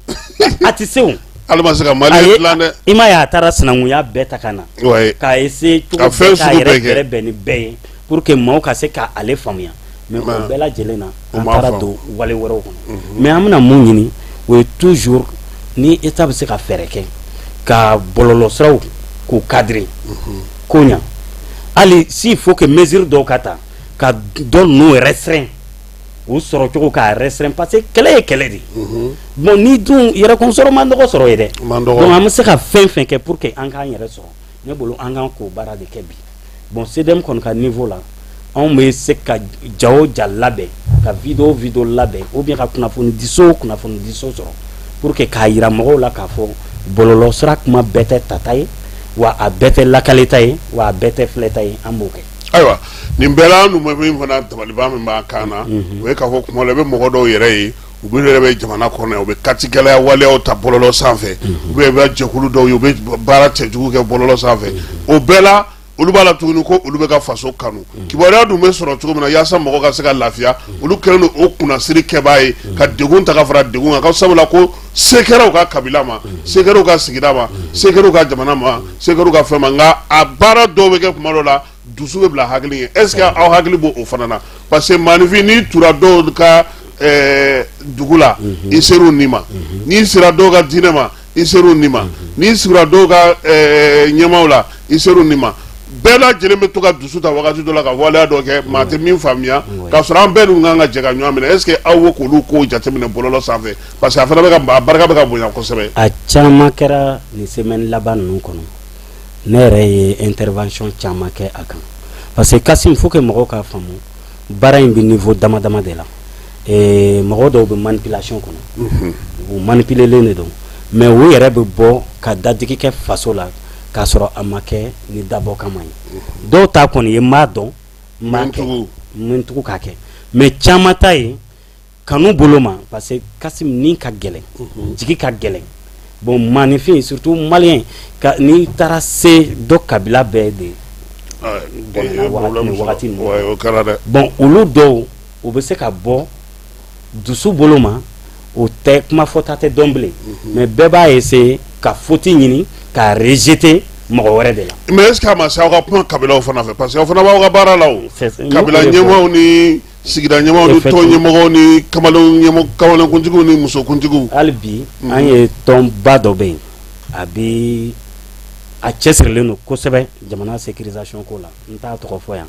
Speaker 5: a tɛ se o.
Speaker 1: Ale ma se ka malien dilan dɛ.
Speaker 5: I m'a ye, a taara sinankunya bɛɛ ta ka na. K'a essayer cogo bɛɛ k'a yɛrɛ bɛrɛ bɛn ni bɛɛ ye pour que maaw ka se k'ale faamuya. Mais o bɛɛ lajɛlen na, an taara don wale wɛrɛw kɔnɔ. Mais an bɛna mun ɲini? O ye toujours ni État bɛ se ka fɛɛrɛ kɛ ka bɔlɔlɔsiraw k'u cadrer ko ɲa, hali s'il faut que mesure dɔw ka ta ka dɔ ninnu restreint, u sɔrɔ cogo k'a restreint, parce que kɛlɛ ye kɛlɛ de ye. Bon, ni dun yɛrɛkun sɔrɔ man dɔgɔ sɔrɔ ye dɛ. Donc an bɛ se ka fɛn fɛn kɛ pour que an k'an yɛrɛ sɔrɔ, ne bolo an kan k'o baara de kɛ bi. Bon, CDM kɔni ka niveau la, anw bɛ se ka ja o ja labɛn, ka vidéo o vidéo labɛn, ou bien ka kunnafonidiso o kunnafonidiso sɔrɔ pour que k'a yira mɔgɔw la k'a fɔ bɔlɔlɔ sira kuma bɛɛ tɛ tata ye, wa a bɛɛ tɛ lakaleta ye, wa a bɛɛ tɛ filɛta ye. An b'o kɛ.
Speaker 1: Ayiwa, nin bɛɛ la, an dun bɛ min fana, dabaliban min b'a kan na, o ye k'a fɔ kuma la, i bɛ mɔgɔ dɔw yɛrɛ ye, u bɛ yɛrɛ bɛ jamana kɔnɔ, u bɛ katigɛlɛya waleyaw ta bɔlɔlɔ sanfɛ, ou bien i bɛ jɛkulu dɔw ye, u bɛ baara cɛjugu kɛ bɔlɔlɔ sanfɛ. O bɛɛ la, olu b'a la tuguni ko olu bɛ ka faso kanu. Kibaruya dun bɛ sɔrɔ cogo min na yaasa mɔgɔ ka se ka lafiya, olu kɛlen don o kunnasiri kɛbaa ye, ka degun ta ka fara degun kan, ka sabula ko se kɛra u ka kabila ma, se kɛra u ka sigida ma, se kɛra u ka jamana ma, se kɛra u ka fɛn ma. Nka a baara dɔw bɛ kɛ kuma dɔ la, dusu bɛ bila hakili ɲɛ. Est ce que aw hakili b'o o fana na? Parce que maaninfin, n'i tura dɔw ka dugu la, i ser'u ni ma. N'i sera dɔw ka diinɛ ma, i ser'u ni ma. N'i sigira dɔw ka ɲɛmaaw la, i ser'u ni ma. Bɛɛ lajɛlen bɛ to ka dusu ta wagati dɔ la ka waleya dɔ kɛ, maa tɛ min faamuya, k'a sɔrɔ an bɛɛ dun kan ka jɛ ka ɲɔgɔn minɛ. Est ce que aw b'o k'olu kow jateminɛ bɔlɔlɔ sanfɛ? Parce que a fana bɛ ka a barika bɛ ka bonya kosɛbɛ.
Speaker 5: A caman kɛra nin semaine laban ninnu kɔnɔ. Ne yɛrɛ ye intervention caman kɛ a kan, parce que Kasim, faut que mɔgɔw k'a faamu, baara in bɛ niveau dama dama de la. Mɔgɔ dɔw bɛ manipulation kɔnɔ, u manipulelen de don, mais u yɛrɛ bɛ bɔ ka dadigi kɛ faso la k'a sɔrɔ a ma kɛ ni dabɔ kama ye. Dɔw ta kɔni ye n b'a dɔn, n b'a kɛ, n tugu k'a kɛ, mais caman ta ye kanu bolo ma, parce que Kasim, ni ka gɛlɛn, jigi ka gɛlɛn. Bon, maaninfin, surtout malien, ka n'i taara se dɔ kabila bɛɛ de bɔnɛna wagati ninnu. Bon, olu dɔw, u bɛ se ka bɔ dusu bolo ma, o tɛ kuma fɔta tɛ dɔn bilen, mais bɛɛ b'a essayer ka faute ɲini k'a rejeter mɔgɔ wɛrɛ de la.
Speaker 1: Mais est ce que a ma se aw ka kuma kabilaw fana fɛ? Parce que aw fana b'aw ka baara la, o kabila ɲɛmaaw ni sigida ɲɛmaaw ni tɔn ɲɛmɔgɔw ni kamalen kamalenkuntigiw ni musokuntigiw.
Speaker 5: Hali bi, an ye tɔnba dɔ bɛ yen, a bɛ a cɛsirilen don kosɛbɛ jamana sécurisation ko la. N t'a tɔgɔ fɔ yan.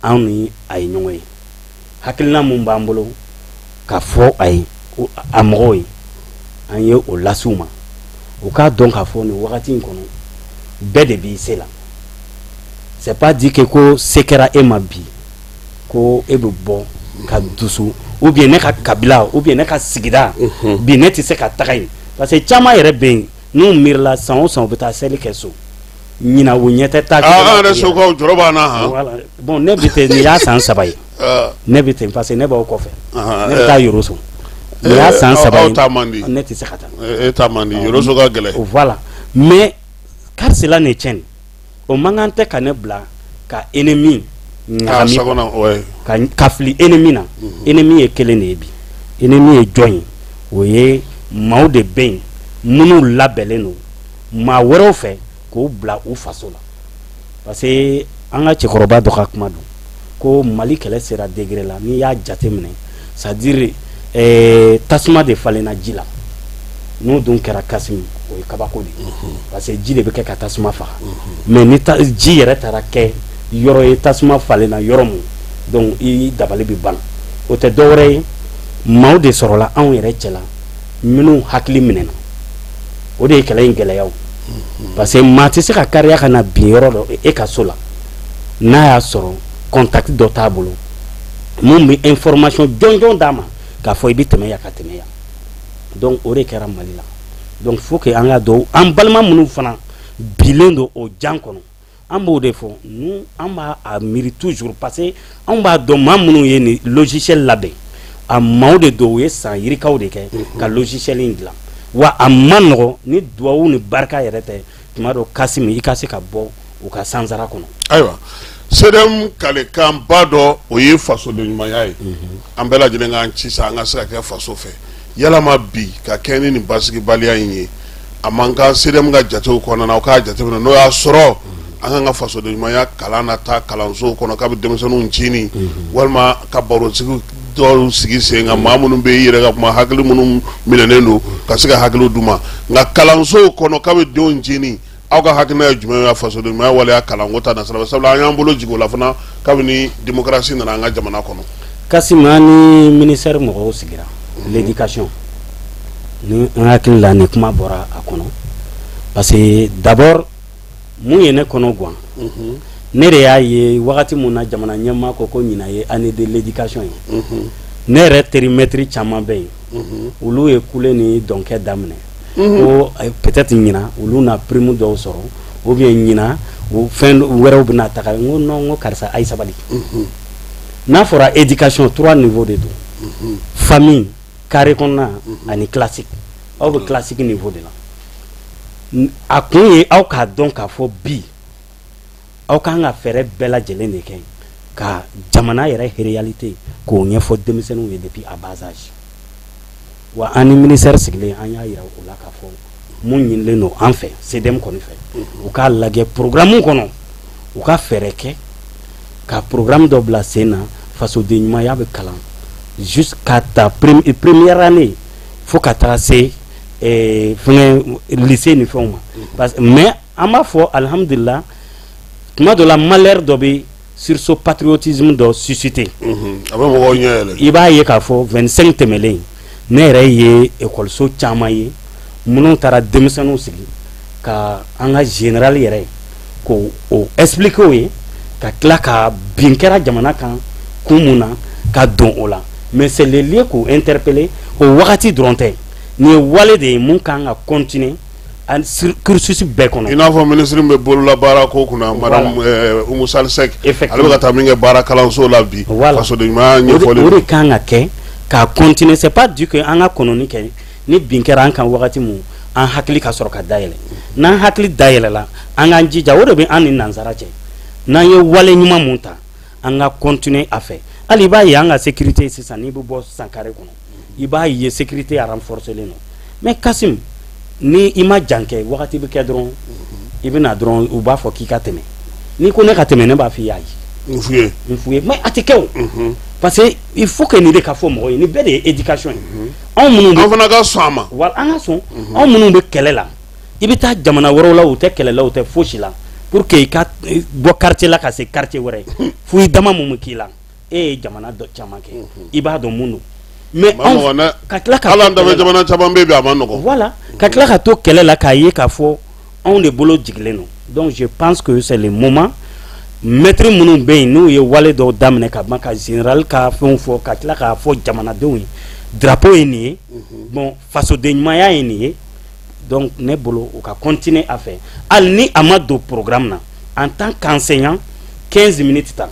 Speaker 5: Anw ni a ye ɲɔgɔn ye, hakilina mun b'an bolo ka fɔ a ye, a mɔgɔw ye, an ye o lase u ma, u k'a dɔn k'a fɔ nin wagati in kɔnɔ, bɛɛ de b'i se la. C'est pas dit que ko se kɛra e ma bi ko e bɛ bɔ ka dusu, ou bien ne ka kabila, ou bien ne ka sigida, bi ne tɛ se ka taga yen, parce que caman yɛrɛ bɛ yen n'u miirila, san o san u bɛ taa seli kɛ so, ɲinan u ɲɛ tɛ taa.
Speaker 1: An yɛrɛ sokaw jɔrɔ b'an na han.
Speaker 5: Voilà. Bon, ne bɛ ten, nin y'a san 3 ye. Ne bɛ ten parce que ne b'aw kɔfɛ, ne bɛ taa Yoroso, nin y'a san 3 ye.
Speaker 1: Aw ta man di.
Speaker 5: Ne tɛ se ka taa.
Speaker 1: E ta man di, Yoroso ka gɛlɛn.
Speaker 5: Voilà, mais qu'à cela ne tienne, o man kan tɛ ka ne bila ka ennemi ɲagami, ka fili ennemi na. Ennemi ye kelen de ye bi. Ennemi ye jɔn ye? O ye maaw de bɛ yen minnu labɛnlen don maa wɛrɛw fɛ k'o bila u faso la, parce que an ka cɛkɔrɔba dɔ ka kuma don ko Mali kɛlɛ sera degré la, n'i y'a jate minɛ, c'est à dire tasuma de falenna ji la. N'o dun kɛra, Kasimi, o ye kabako de ye, parce que ji de bɛ kɛ ka tasuma faga. Mais ni ji yɛrɛ taara kɛ yɔrɔ ye, tasuma falenna yɔrɔ mun, donc i dabali bɛ ban. O tɛ dɔwɛrɛ ye, maaw de sɔrɔla anw yɛrɛ cɛ la minnu hakili minɛna. O de ye kɛlɛ in gɛlɛya, parce que maa tɛ se ka kariya ka na bin yɔrɔ dɔ e ka so la n'a y'a sɔrɔ contact dɔ t'a bolo mun bɛ information jɔnjɔn d'a ma k'a fɔ i bɛ tɛmɛ yan ka tɛmɛ yan. Donc o de kɛra Mali la. Donc faut que an ka dɔn, an balima minnu fana bilen don o jan kɔnɔ, an b'o de fɔ. Nous, an b'a a miiri toujours, parce que anw b'a dɔn maa minnu ye nin logiciel labɛn, a maaw de don, u ye san yirikaw de kɛ ka logiciel in dilan. Wa a ma nɔgɔ, ni duwawu ni barika yɛrɛ tɛ, tuma dɔ, Kasimi, i ka se ka bɔ u ka sansara kɔnɔ.
Speaker 1: Ayiwa, CDM kalekanba dɔ, o ye fasoden ɲumanya ye. An bɛɛ lajɛlen k'an ci sa, an ka se ka kɛ faso fɛ. Yalama bi ka kɛ ni nin basigibaliya in ye, a man kan CDM ka jatew kɔnɔna na, aw k'a jateminɛ n'o y'a sɔrɔ An kan ka fasoden ɲumanya kalan na taa kalanso kɔnɔ k'a bɛ denmisɛnninw ncinin, walima ka barosigi dɔw sigi sen kan, maa minnu bɛ i yɛrɛ ka kuma, hakili minnu minɛnen don, ka se ka hakili d'u ma. Nka kalanso kɔnɔ k'a bɛ denw ncinin, aw ka hakilina ye jumɛn ye fasoden ɲumanya waleya kalanko ta nasira fɛ? Sabula an y'an bolo jigin o la fana kabini démocratie nana an ka jamana kɔnɔ.
Speaker 5: Kasim, an ni ministère mɔgɔw sigira, l'éducation, ni an hakili la nin kuma bɔra a kɔnɔ, parce que d'abord mun ye ne kɔnɔ gan, ne de y'a ye wagati mun na jamana ɲɛmaa ko ko ɲinan ye année de l'éducation ye, ne yɛrɛ teri maître caman bɛ yen, olu ye kule ni dɔnkɛ daminɛ ko peut-être ɲinan olu na prime dɔw sɔrɔ ou bien ɲinan o fɛn wɛrɛw bɛna taga. N ko non, n ko karisa, a ye sabali. N'a fɔra éducation, trois niveaux de don: famille, carré kɔnɔna ani classique. Aw bɛ classique niveau de la. A kun ye aw k'a dɔn k'a fɔ bi aw kan ka fɛɛrɛ bɛɛ lajɛlen de kɛ ka jamana yɛrɛ réalité k'o ɲɛfɔ denmisɛnninw ye depuis à bas âge. Wa an ni ministère sigilen, an y'a yira o la k'a fɔ mun ɲinilen don an fɛ, CDM kɔni fɛ, u k'a lajɛ programme kɔnɔ, u ka fɛɛrɛ kɛ ka programme dɔ bila sen na, fasoden ɲumanya bɛ kalan jusqu'à ta première année fo ka taga se fɛngɛ lycée ni fɛnw ma. Parce que, mais an b'a fɔ alihamudulila, tuma dɔ la malheur dɔ bɛ sursaut patriotisme dɔ susciter.
Speaker 1: A bɛ mɔgɔw ɲɛ yɛlɛ.
Speaker 5: I b'a ye k'a fɔ 25 tɛmɛlen, ne yɛrɛ ye ekɔliso caman ye minnu taara denmisɛnninw sigi ka an ka général yɛrɛ k'o o expliquer o ye, ka tila ka bin kɛra jamana kan kun mun na ka don o la. Mais c'est le lieu k'o interpeller o wagati dɔrɔn tɛ. Nin ye wale de ye mun kan ka continuer cursus bɛɛ kɔnɔ.
Speaker 1: I n'a fɔ minisiri min bɛ bololabaara ko kunna, madame Oumou Sall Seck, ale bɛ ka taa min kɛ baara kalanso la bi, fasoden ɲumanya ɲɛfɔli.
Speaker 5: O de kan ka kɛ ka continuer. C'est pas dit que an ka kɔnɔni kɛ ni bin kɛra an kan wagati mun, an hakili ka sɔrɔ ka dayɛlɛ. N'an hakili dayɛlɛla, an k'an jija. O de bɛ an ni nansara cɛ. N'an ye wale ɲuman mun ta, an ka continuer a fɛ. Hali i b'a ye an ka sécurité sisan, n'i bɛ bɔ sisan carré kɔnɔ, i b'a ye sécurité renforcé len don. Mais Kasim, ni i ma jan kɛ, wagati bɛ kɛ dɔrɔn i bɛ na dɔrɔn, u b'a fɔ k'i ka tɛmɛ. N'i ko ne ka tɛmɛ, ne b'a f'i ye ayi.
Speaker 1: N f'u ye.
Speaker 5: N f'u ye, mais a tɛ kɛ o, parce que il faut que nin de ka fɔ mɔgɔw ye. Nin bɛɛ de ye éducation ye. Anw minnu
Speaker 1: bɛ, an fana ka sɔn a ma.
Speaker 5: Wa an ka sɔn. Anw minnu bɛ kɛlɛ la, i bɛ taa jamana wɛrɛw la, u tɛ kɛlɛ la, u tɛ fosi la, pour que i ka bɔ quartier la ka se quartier wɛrɛ, fo i dama mun bɛ k'i la. E ye jamana dɔ caman kɛ, i b'a dɔn mun don. Mais
Speaker 1: anw ka tila ka hali an dafɛ jamana caman bɛ yen bi, a ma nɔgɔn.
Speaker 5: Voilà, ka tila ka to kɛlɛ la k'a ye k'a fɔ anw de bolo jigilen don. Donc je pense que c'est le moment. Maître minnu bɛ yen, n'u ye wale dɔw daminɛ ka ban ka général ka fɛnw fɔ, ka tila k'a fɔ jamanadenw ye drapeau ye nin ye, bon, fasoden ɲumanya ye nin ye. Donc ne bolo, u ka continuer a fɛ, hali ni a ma don programme na, en tant qu'enseignant, 15 minutes ta.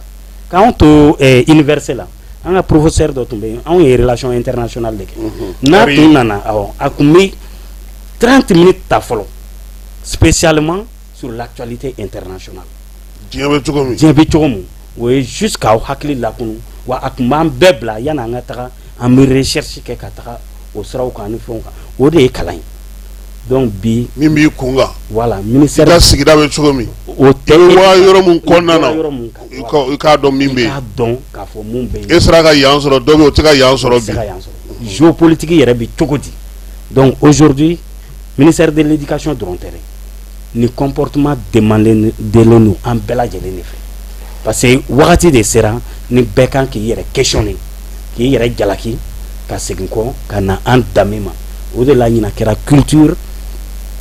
Speaker 5: K'anw to université la, an ka professeur dɔ tun bɛ yen, anw ye relation internationale de kɛ, n'a tun nana, awɔ, a tun bɛ 30 minutes ta fɔlɔ spécialement sur l'actualité internationale.
Speaker 1: Diɲɛ bɛ cogo min.
Speaker 5: Diɲɛ bɛ cogo min, o ye juste k'aw hakili lakunu. Wa a tun b'an bɛɛ bila yanni an ka taga, an bɛ recherche kɛ ka taga o siraw kan ani fɛnw kan. O de ye kalan ye. Donc bi
Speaker 1: min b'i kun kan.
Speaker 5: Voilà, ministère.
Speaker 1: I ka sigida bɛ cogo min.
Speaker 5: O tɛ.
Speaker 1: I bɛ waa yɔrɔ min kɔnɔna na, i k'a dɔn min bɛ yen.
Speaker 5: I k'a dɔn k'a fɔ mun bɛ
Speaker 1: yen. E sera ka yan sɔrɔ, dɔ bɛ yen o tɛ ka yan sɔrɔ bi.
Speaker 5: Se ka yan sɔrɔ. Géopolitique yɛrɛ bɛ cogo di? Donc aujourd'hui, ministère de l'éducation dɔrɔn tɛ dɛ, nin comportement demandé don an bɛɛ lajɛlen de fɛ, parce que wagati de sera ni bɛɛ kan k'i yɛrɛ questionner, k'i yɛrɛ jalaki, ka segin kɔ ka na an danbe ma. O de la ɲinan kɛra culture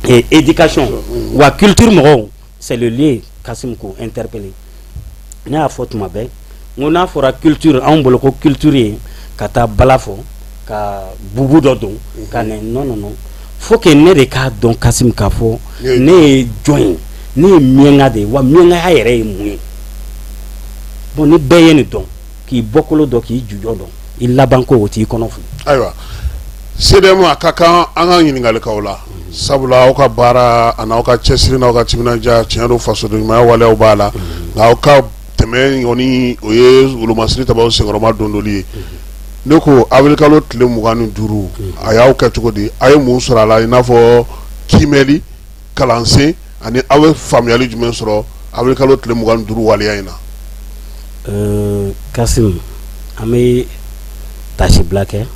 Speaker 5: et éducation. Wa culture mɔgɔw, c'est le lieu, Kasim, k'o interpeller. Ne y'a fɔ tuma bɛɛ, n ko n'a fɔra culture, anw bolo ko culture ye ka taa bala fɔ, ka bubu dɔ don ka nɛ. Non, non, non, faut que ne de k'a dɔn, Kasim, k'a fɔ ne ye jɔn ye, ne ye miɲɛnka de ye. Wa miɲɛnkaya yɛrɛ ye mun ye? Bon, ni bɛɛ ye nin dɔn, k'i bɔkolo dɔn, k'i jujɔ dɔn, i laban ko o t'i kɔnɔ fili.
Speaker 1: Ayiwa, CDM, a ka kan an ka ɲininkali k'aw la, sabula aw ka baara a n'aw ka cɛsiri n'aw ka timinandiya, tiɲɛ don, fasoden ɲumanya waleyaw b'a la, nka aw ka tɛmɛ kɔni, o ye wolomasiri tabaw senkɔrɔma dondoli ye. Ne ko avril kalo tile 25, a y'aw kɛ cogo di? A ye mun sɔrɔ a la, i n'a fɔ kiimɛli, kalansen, ani aw bɛ faamuyali jumɛn sɔrɔ? Avril kalo tile 25 waleya in na?
Speaker 5: Kasim, an bɛ tasibila kɛ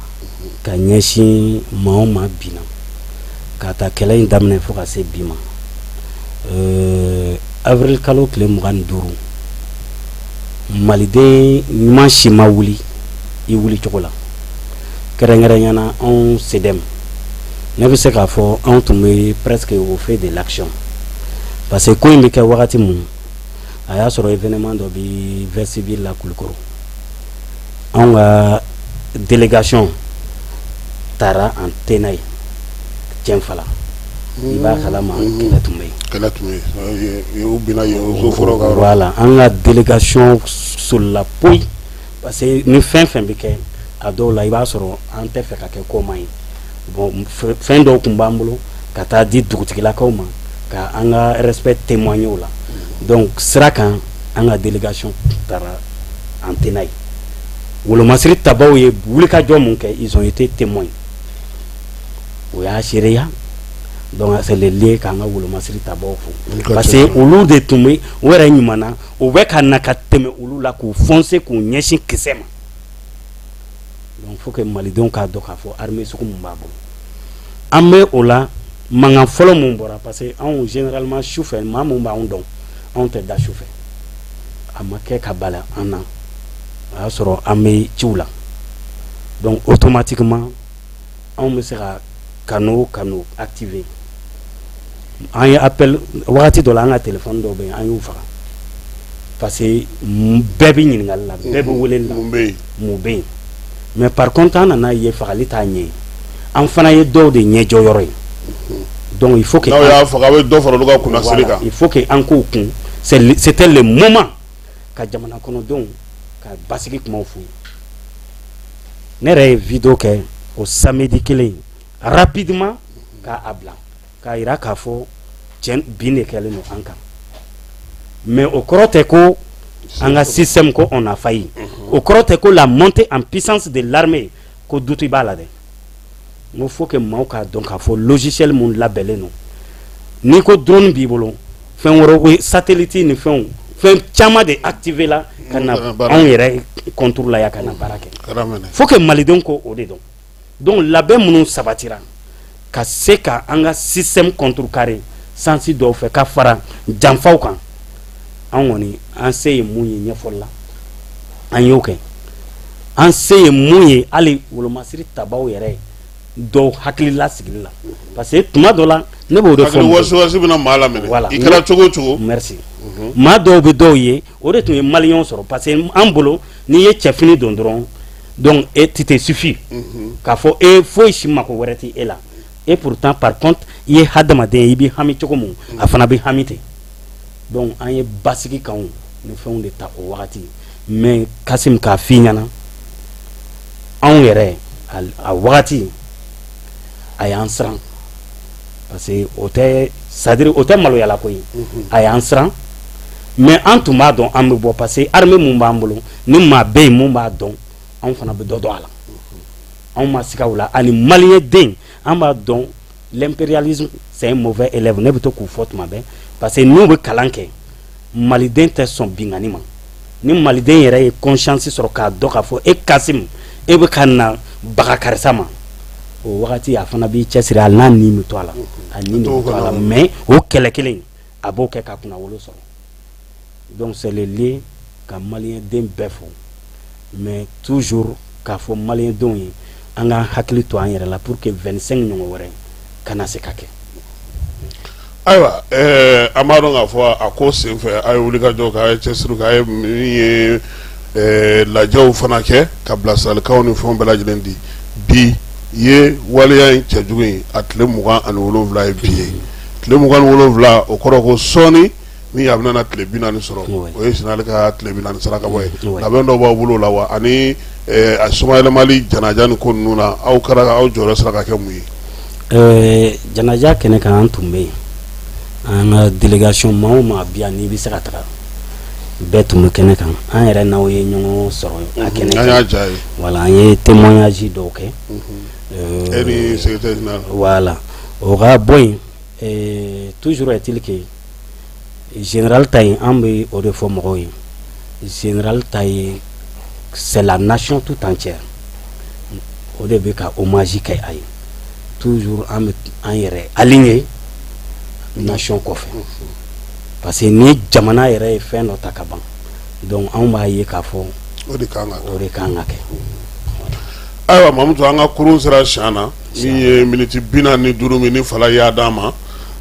Speaker 5: ka ɲɛsin maa o maa binna ka ta kɛlɛ in daminɛ fo ka se bi ma. Avril kalo tile 25, maliden ɲuman si ma wuli i wuli cogo la, kɛrɛnkɛrɛnya na anw CDM. Ne bɛ se k'a fɔ anw tun bɛ presque au fait de l'action, parce que ko in bɛ kɛ wagati mun, a y'a sɔrɔ événement dɔ bɛ vestibule la Kulukɔrɔ. Anw ka délégation taara en tenaille Tienfala. I b'a kalama, kɛlɛ tun bɛ yen.
Speaker 1: Kɛlɛ tun bɛ yen, u binna yen so fɔlɔ ka yɔrɔ.
Speaker 5: Voilà, an ka délégation solila poyi, parce que ni fɛn fɛn bɛ kɛ, a dɔw la i b'a sɔrɔ an tɛ fɛ ka kɛ koma ye. Bon, fɛn dɔw tun b'an bolo ka taa di dugutigilakaw ma ka an ka respect témoigner o la. Donc sira kan, an ka délégation taara en tenaille. Wolomasiri tabaw ye wulikajɔ mun kɛ, ils ont été témoins, o y'a seereya. Donc c'est le lieu k'an ka wolomasiri tabaw fo, parce que olu de tun bɛ u yɛrɛ ɲuman na, u bɛ ka na ka tɛmɛ olu la k'u foncer k'u ɲɛsin kisɛ ma. Donc faut que malidenw k'a dɔn k'a fɔ armée sugu mun b'a bolo. An bɛ o la, mankan fɔlɔ mun bɔra, parce que anw généralement su fɛ, maa mun b'anw dɔn, anw tɛ da su fɛ. A ma kɛ ka bala an na, o y'a sɔrɔ an bɛ ciw la. Donc automatiquement anw bɛ se ka canaux canaux activer. An ye appel wagati dɔ la, an ka téléphone dɔw bɛ yen, an y'u faga, parce que bɛɛ bɛ ɲininkali la, bɛɛ bɛ weleli la.
Speaker 1: Mun bɛ yen?
Speaker 5: Mun bɛ yen? Mais par contre, an nana ye fagali t'a ɲɛ ye, an fana ye dɔw de ɲɛjɔ yɔrɔ ye. Donc il faut que
Speaker 1: n'aw y'a faga, a bɛ dɔ fara olu ka kunnasiri kan.
Speaker 5: Il faut que an k'o kun. C'était le moment ka jamana kɔnɔdenw ka basigi kumaw f'u ye. Ne yɛrɛ ye vidéo kɛ o samedi kelen rapidement k'a bila k'a yira k'a fɔ cɛn bin de kɛlen don an kan. Mais o kɔrɔ tɛ ko an ka système ko on a failli. O kɔrɔ tɛ ko la montée en puissance de l'armée ko doute b'a la dɛ. N ko faut que maaw k'a dɔn k'a fɔ logiciel mun labɛnnen don, n'i ko drone b'i bolo, fɛn wɛrɛw, satellite ni fɛnw, fɛn caman de activé la ka na anw yɛrɛ contre la yan ka na baara kɛ. Faut que malidenw ko o de dɔn. Donc labɛn minnu sabatira ka se ka an ka système contrecarrer sens dɔw fɛ ka fara janfaw kan, an kɔni an se ye mun ye ɲɛfɔli la, an y'o kɛ. An se ye mun ye hali wolomasiri tabaw yɛrɛ dɔw hakilila sigili la, parce que tuma dɔ la ne b'o de fɔ.
Speaker 1: Wasiwasi bɛna maa laminɛ.
Speaker 5: Voilà.
Speaker 1: I kɛra cogo o cogo.
Speaker 5: Merci. Maa dɔw bɛ dɔw ye, o de tun ye maliyɛnw sɔrɔ, parce que an bolo, n'i ye cɛfini don dɔrɔn, donc e tu te suffis k'a fɔ e foyi si mako wɛrɛ tɛ e la. Et pourtant, par contre, i ye hadamaden ye, i bɛ hami cogo mun, a fana bɛ hami ten. Donc an ye basigi kanw ni fɛnw de ta o wagati. Mais Kasim, k'a f'i ɲɛna, anw yɛrɛ a wagati a y'an siran, parce que o tɛ, c'est à dire o tɛ maloyala ko ye, a y'an siran. Mais an tun b'a dɔn an bɛ bɔ, parce que armée mun b'an bolo, ni maa bɛ yen mun b'a dɔn, anw fana bɛ dɔ dɔn a la. Anw ma siga o la. Ani maliyɛn den, an b'a dɔn l'impérialisme, c'est un mauvais élève. Ne bɛ to k'u fɔ tuma bɛɛ, parce que n'u bɛ kalan kɛ, maliden tɛ sɔn binkanni ma. Ni maliden yɛrɛ ye conscience sɔrɔ k'a dɔn k'a fɔ e Kasim, e bɛ ka na baga karisa ma, o wagati a fana b'i cɛsiri, hali n'a nin bɛ to a la, a nin de bɛ to a la. Mais o kɛlɛ kelen a b'o kɛ ka kunnawolo sɔrɔ. Donc c'est le lieu ka maliyɛn den bɛɛ fo, mais toujours k'a fɔ maliyɛn denw ye, an k'an hakili to an yɛrɛ la pour que 25 ɲɔgɔn wɛrɛ kana se ka kɛ.
Speaker 1: Ayiwa, an b'a dɔn k'a fɔ a ko senfɛ, a ye wulikajɔ kɛ, a ye cɛsiri kɛ, a ye min ye lajɛw fana kɛ ka bilasiralikanw ni fɛnw bɛɛ lajɛlen di. Bi ye waleya in cɛjugu in a tile 27 ye bi ye. Tile 27, o kɔrɔ ko sɔɔni min a bɛna tile 40 sɔrɔ, o ye général ka tile 40 saraka bɔ ye. Labɛn dɔw b'aw bolo o la wa? Ani a somayɛlɛmali janaja ni ko ninnu na, aw kɛra aw jɔyɔrɔ sera ka kɛ mun ye?
Speaker 5: Janaja kɛnɛ kan, an tun bɛ yen. An ka délégation, maa o maa bi yan n'i bɛ se ka taga, bɛɛ tun bɛ kɛnɛ kan. An yɛrɛ n'aw ye ɲɔgɔn sɔrɔ a kɛnɛ
Speaker 1: An y'a ja ye.
Speaker 5: Voilà, an ye témoignage dɔw kɛ.
Speaker 1: E ni secrétaire général.
Speaker 5: Voilà, o ka bɔ yen. Toujours est-il que Général ta in, an bɛ o de fɔ mɔgɔw ye, général ta ye, c'est la nation tout entière o de bɛ ka hommage kɛ a ye. Toujours an bɛ an yɛrɛ aligné nation kɔfɛ, parce que ni jamana yɛrɛ ye fɛn dɔ ta ka ban, donc anw b'a ye k'a fɔ
Speaker 1: o de kan ka
Speaker 5: o de kan ka kɛ.
Speaker 1: Ayiwa Mamutu, an ka kurun sera siɲɛ na. Min ye miniti 45 min ni Fala y'a d'an ma,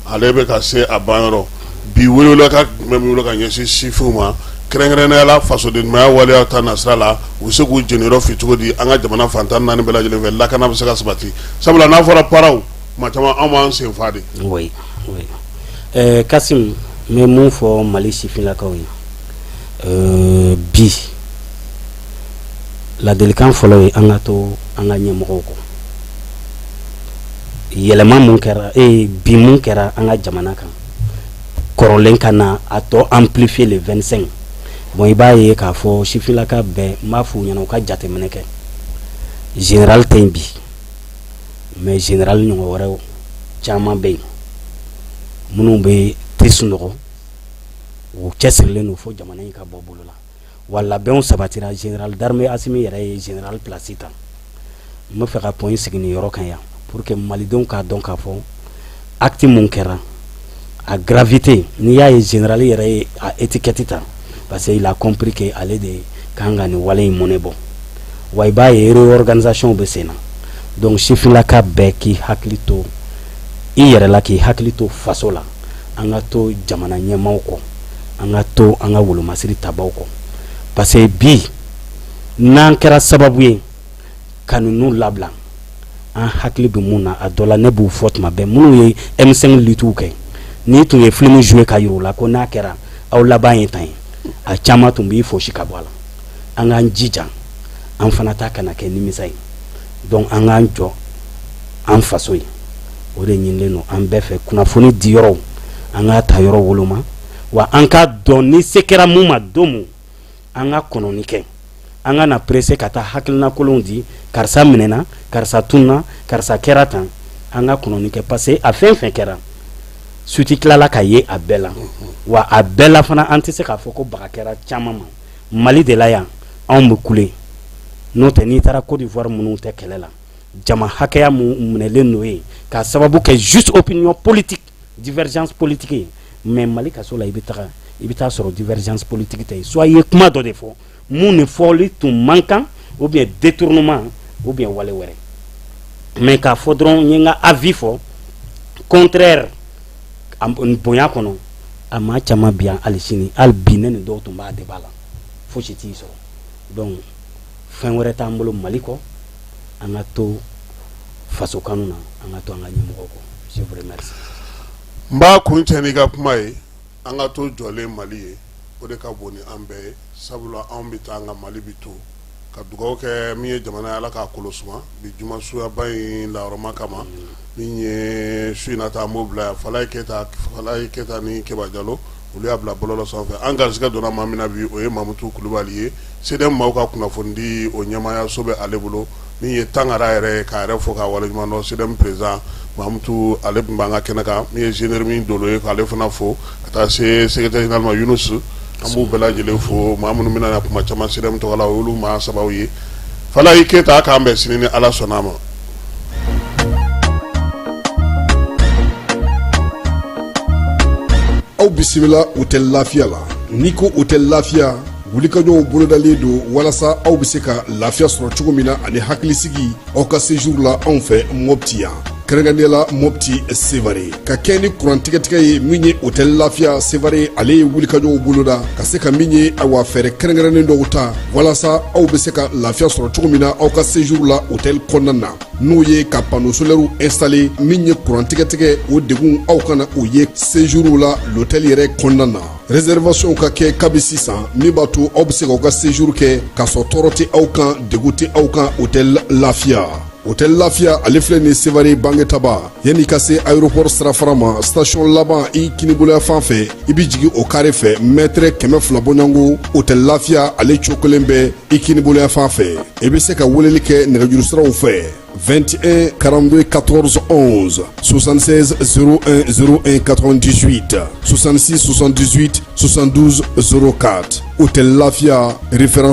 Speaker 1: ale bɛ ka se a banyɔrɔ bi. Welewele ka jumɛn b'i bolo ka ɲɛsin sifinw ma, kɛrɛnkɛrɛnnenya la fasoden ɲumanya waleya ta nasira la? U bɛ se k'u jeniyɔrɔ fi cogo di an ka jamana fan 14 bɛɛ lajɛlen fɛ, lakana bɛ se ka sabati? Sabula n'a fɔra paraw, tuma caman anw b'an sen fa de.
Speaker 5: Oui, oui. Kasim, n bɛ mun fɔ Mali sifinlakaw ye bi? Ladilikan fɔlɔ ye, an ka to an ka ɲɛmɔgɔw kɔ. Yɛlɛma mun kɛra, bi mun kɛra an ka jamana kan kɔrɔlen, ka na a tɔ amplifier le 25. Bon, i b'a ye k'a fɔ sifinlaka bɛɛ, n b'a f'u ɲɛna u ka jateminɛ kɛ. Général tɛ yen bi, mais général ɲɔgɔn wɛrɛw caman bɛ yen minnu bɛ tɛ sunɔgɔ, u cɛsirilen don fo jamana in ka bɔ bolo la. Wa labɛnw sabatira. Général d'armée Asimi yɛrɛ ye général place ta. N bɛ fɛ ka point sigi nin yɔrɔ kan yan pour que malidenw k'a dɔn k'a fɔ acte mun kɛra, a gravité. N'i y'a ye général yɛrɛ ye a étiquette ta, parce que il a compris que ale de kan ka nin wale in mɔnɛ bɔ. Wa i b'a ye réorganisation bɛ sen na. Donc sifinlaka bɛɛ k'i hakili to i yɛrɛ la, k'i hakili to faso la. An ka to jamana ɲɛmaaw kɔ, an ka to an ka wolomasiri tabaw kɔ, parce que bi n'an kɛra sababu ye ka ninnu labila, an hakili bɛ mun na? A dɔ la, ne b'u fɔ tuma bɛɛ, minnu ye M5 lutte kɛ, n'i tun ye film jouer ka yir'u la ko n'a kɛra aw laban ye tan ye, a caman tun b'i fosi ka bɔ a la. An k'an jija, an fana ta kana kɛ nimisa ye. Donc an k'an jɔ an faso ye, o de ɲinilen don an bɛɛ fɛ. Kunnafoni di yɔrɔw, an k'a ta yɔrɔ woloma, wa an k'a dɔn ni se kɛra mun ma don mun, an ka kɔnɔni kɛ. An ka na pressé ka taa hakilina kolonw di, karisa minɛna, karisa tunna, karisa kɛra tan. An ka kɔnɔni kɛ, parce que a fɛn fɛn kɛra, suite tilala ka ye a bɛɛ la. Wa a bɛɛ la fana, an tɛ se k'a fɔ ko baga kɛra caman ma. Mali de la yan, anw bɛ kule. N'o tɛ, n'i taara Côte d'Ivoire, minnu tɛ kɛlɛ la, jama hakɛya mun minɛlen n'o ye k'a sababu kɛ juste opinion politique, divergence politique ye. Mais Mali kaso la, i bɛ taga, i bɛ taa sɔrɔ divergence politique tɛ yen. Soit i ye kuma dɔ de fɔ mun ni fɔli tun man kan, ou bien détournement, ou bien wale wɛrɛ. Mais k'a fɔ dɔrɔn n ye n ka avis fɔ contraire bonya kɔnɔ, a maa caman bi yan hali sini, hali bi ne ni dɔw tun b'a débat la, fosi t'i sɔrɔ. Donc fɛn wɛrɛ t'an bolo Mali kɔ. An ka to faso kanu na, an ka to an ka ɲɛmɔgɔw kɔ. Je vous remercie.
Speaker 1: N b'a kun cɛ n'i ka kuma ye. An ka to jɔlen Mali ye, o de ka bon ni an bɛɛ ye, sabula anw bɛ taa, an ka Mali bɛ to. Ka dugawu kɛ min ye jamana ye, Ala k'a kolo suma bi juma suyaba in lahɔrɔma kama. Min ye su in na ta, an b'o bila yan. Falaye Keyita, Falaye Keyita ni Keba Jalo, olu y'a bila bɔlɔlɔ sanfɛ. An garisɛgɛ donna maa min na bi, o ye Mamutu Kulubali ye, CDM maaw ka kunnafonidi o ɲɛmaayaso bɛ ale bolo. Min ye Tangara yɛrɛ ye, k'a yɛrɛ fo k'a waleɲuman dɔn. CDM président Mamutu, ale tun b'an ka kɛnɛ kan. Min ye Général Dolo ye, k'ale fana fo, ka taa se secrétaire général ma Yunus. An b'u bɛɛ lajɛlen fo. Maa minnu bɛna na kuma caman CDM tɔgɔ la, o y'olu maa sabaw ye. Falaye Keyita, k'an bɛn sini ni Ala sɔnna a ma.
Speaker 2: Aw bisimila Hôtel Lafiya la. N'i ko Hôtel Lafiya, wulikajɔw bolodalen don walasa aw bɛ se ka lafiya sɔrɔ cogo min na ani hakilisigi aw ka séjour la anw fɛ Mopti yan, kɛrɛnkɛrɛnnenya la Mopti Sevare. Ka kɛ ni kuran tigɛtigɛ ye, min ye Hôtel Lafiya Sevare, ale ye wulikajɔw boloda ka se ka min ye, awa, fɛɛrɛ kɛrɛnkɛrɛnnen dɔw ta walasa aw bɛ se ka lafiya sɔrɔ cogo min na aw ka séjour la hôtel kɔnɔna na, n'o ye ka panneau solaire installer. Min ye kuran tigɛtigɛ, o degun aw kana o ye séjour la l'hôtel yɛrɛ kɔnɔna na. Réservation ka kɛ kabi sisan, min b'a to aw bɛ se k'aw ka séjour kɛ k'a sɔrɔ tɔɔrɔ tɛ aw kan, degun tɛ aw kan. Hôtel Lafiya. Hôtel Lafiya, ale filɛ nin Sevare Bangetaba, yanni ka se aéroport sirafara ma, station laban, i kinibolo fan fɛ, i bɛ jigin o carré fɛ, mètre 200 bɔɲɔgɔnko, Hôtel Lafiya ale cogo kelen bɛ i kinibolo fan fɛ. I bɛ se ka weleli kɛ nɛgɛjuru siraw fɛ: 21 42 14 11, 76 01 01 98, 66 78 72 04. Hôtel Lafia, référence.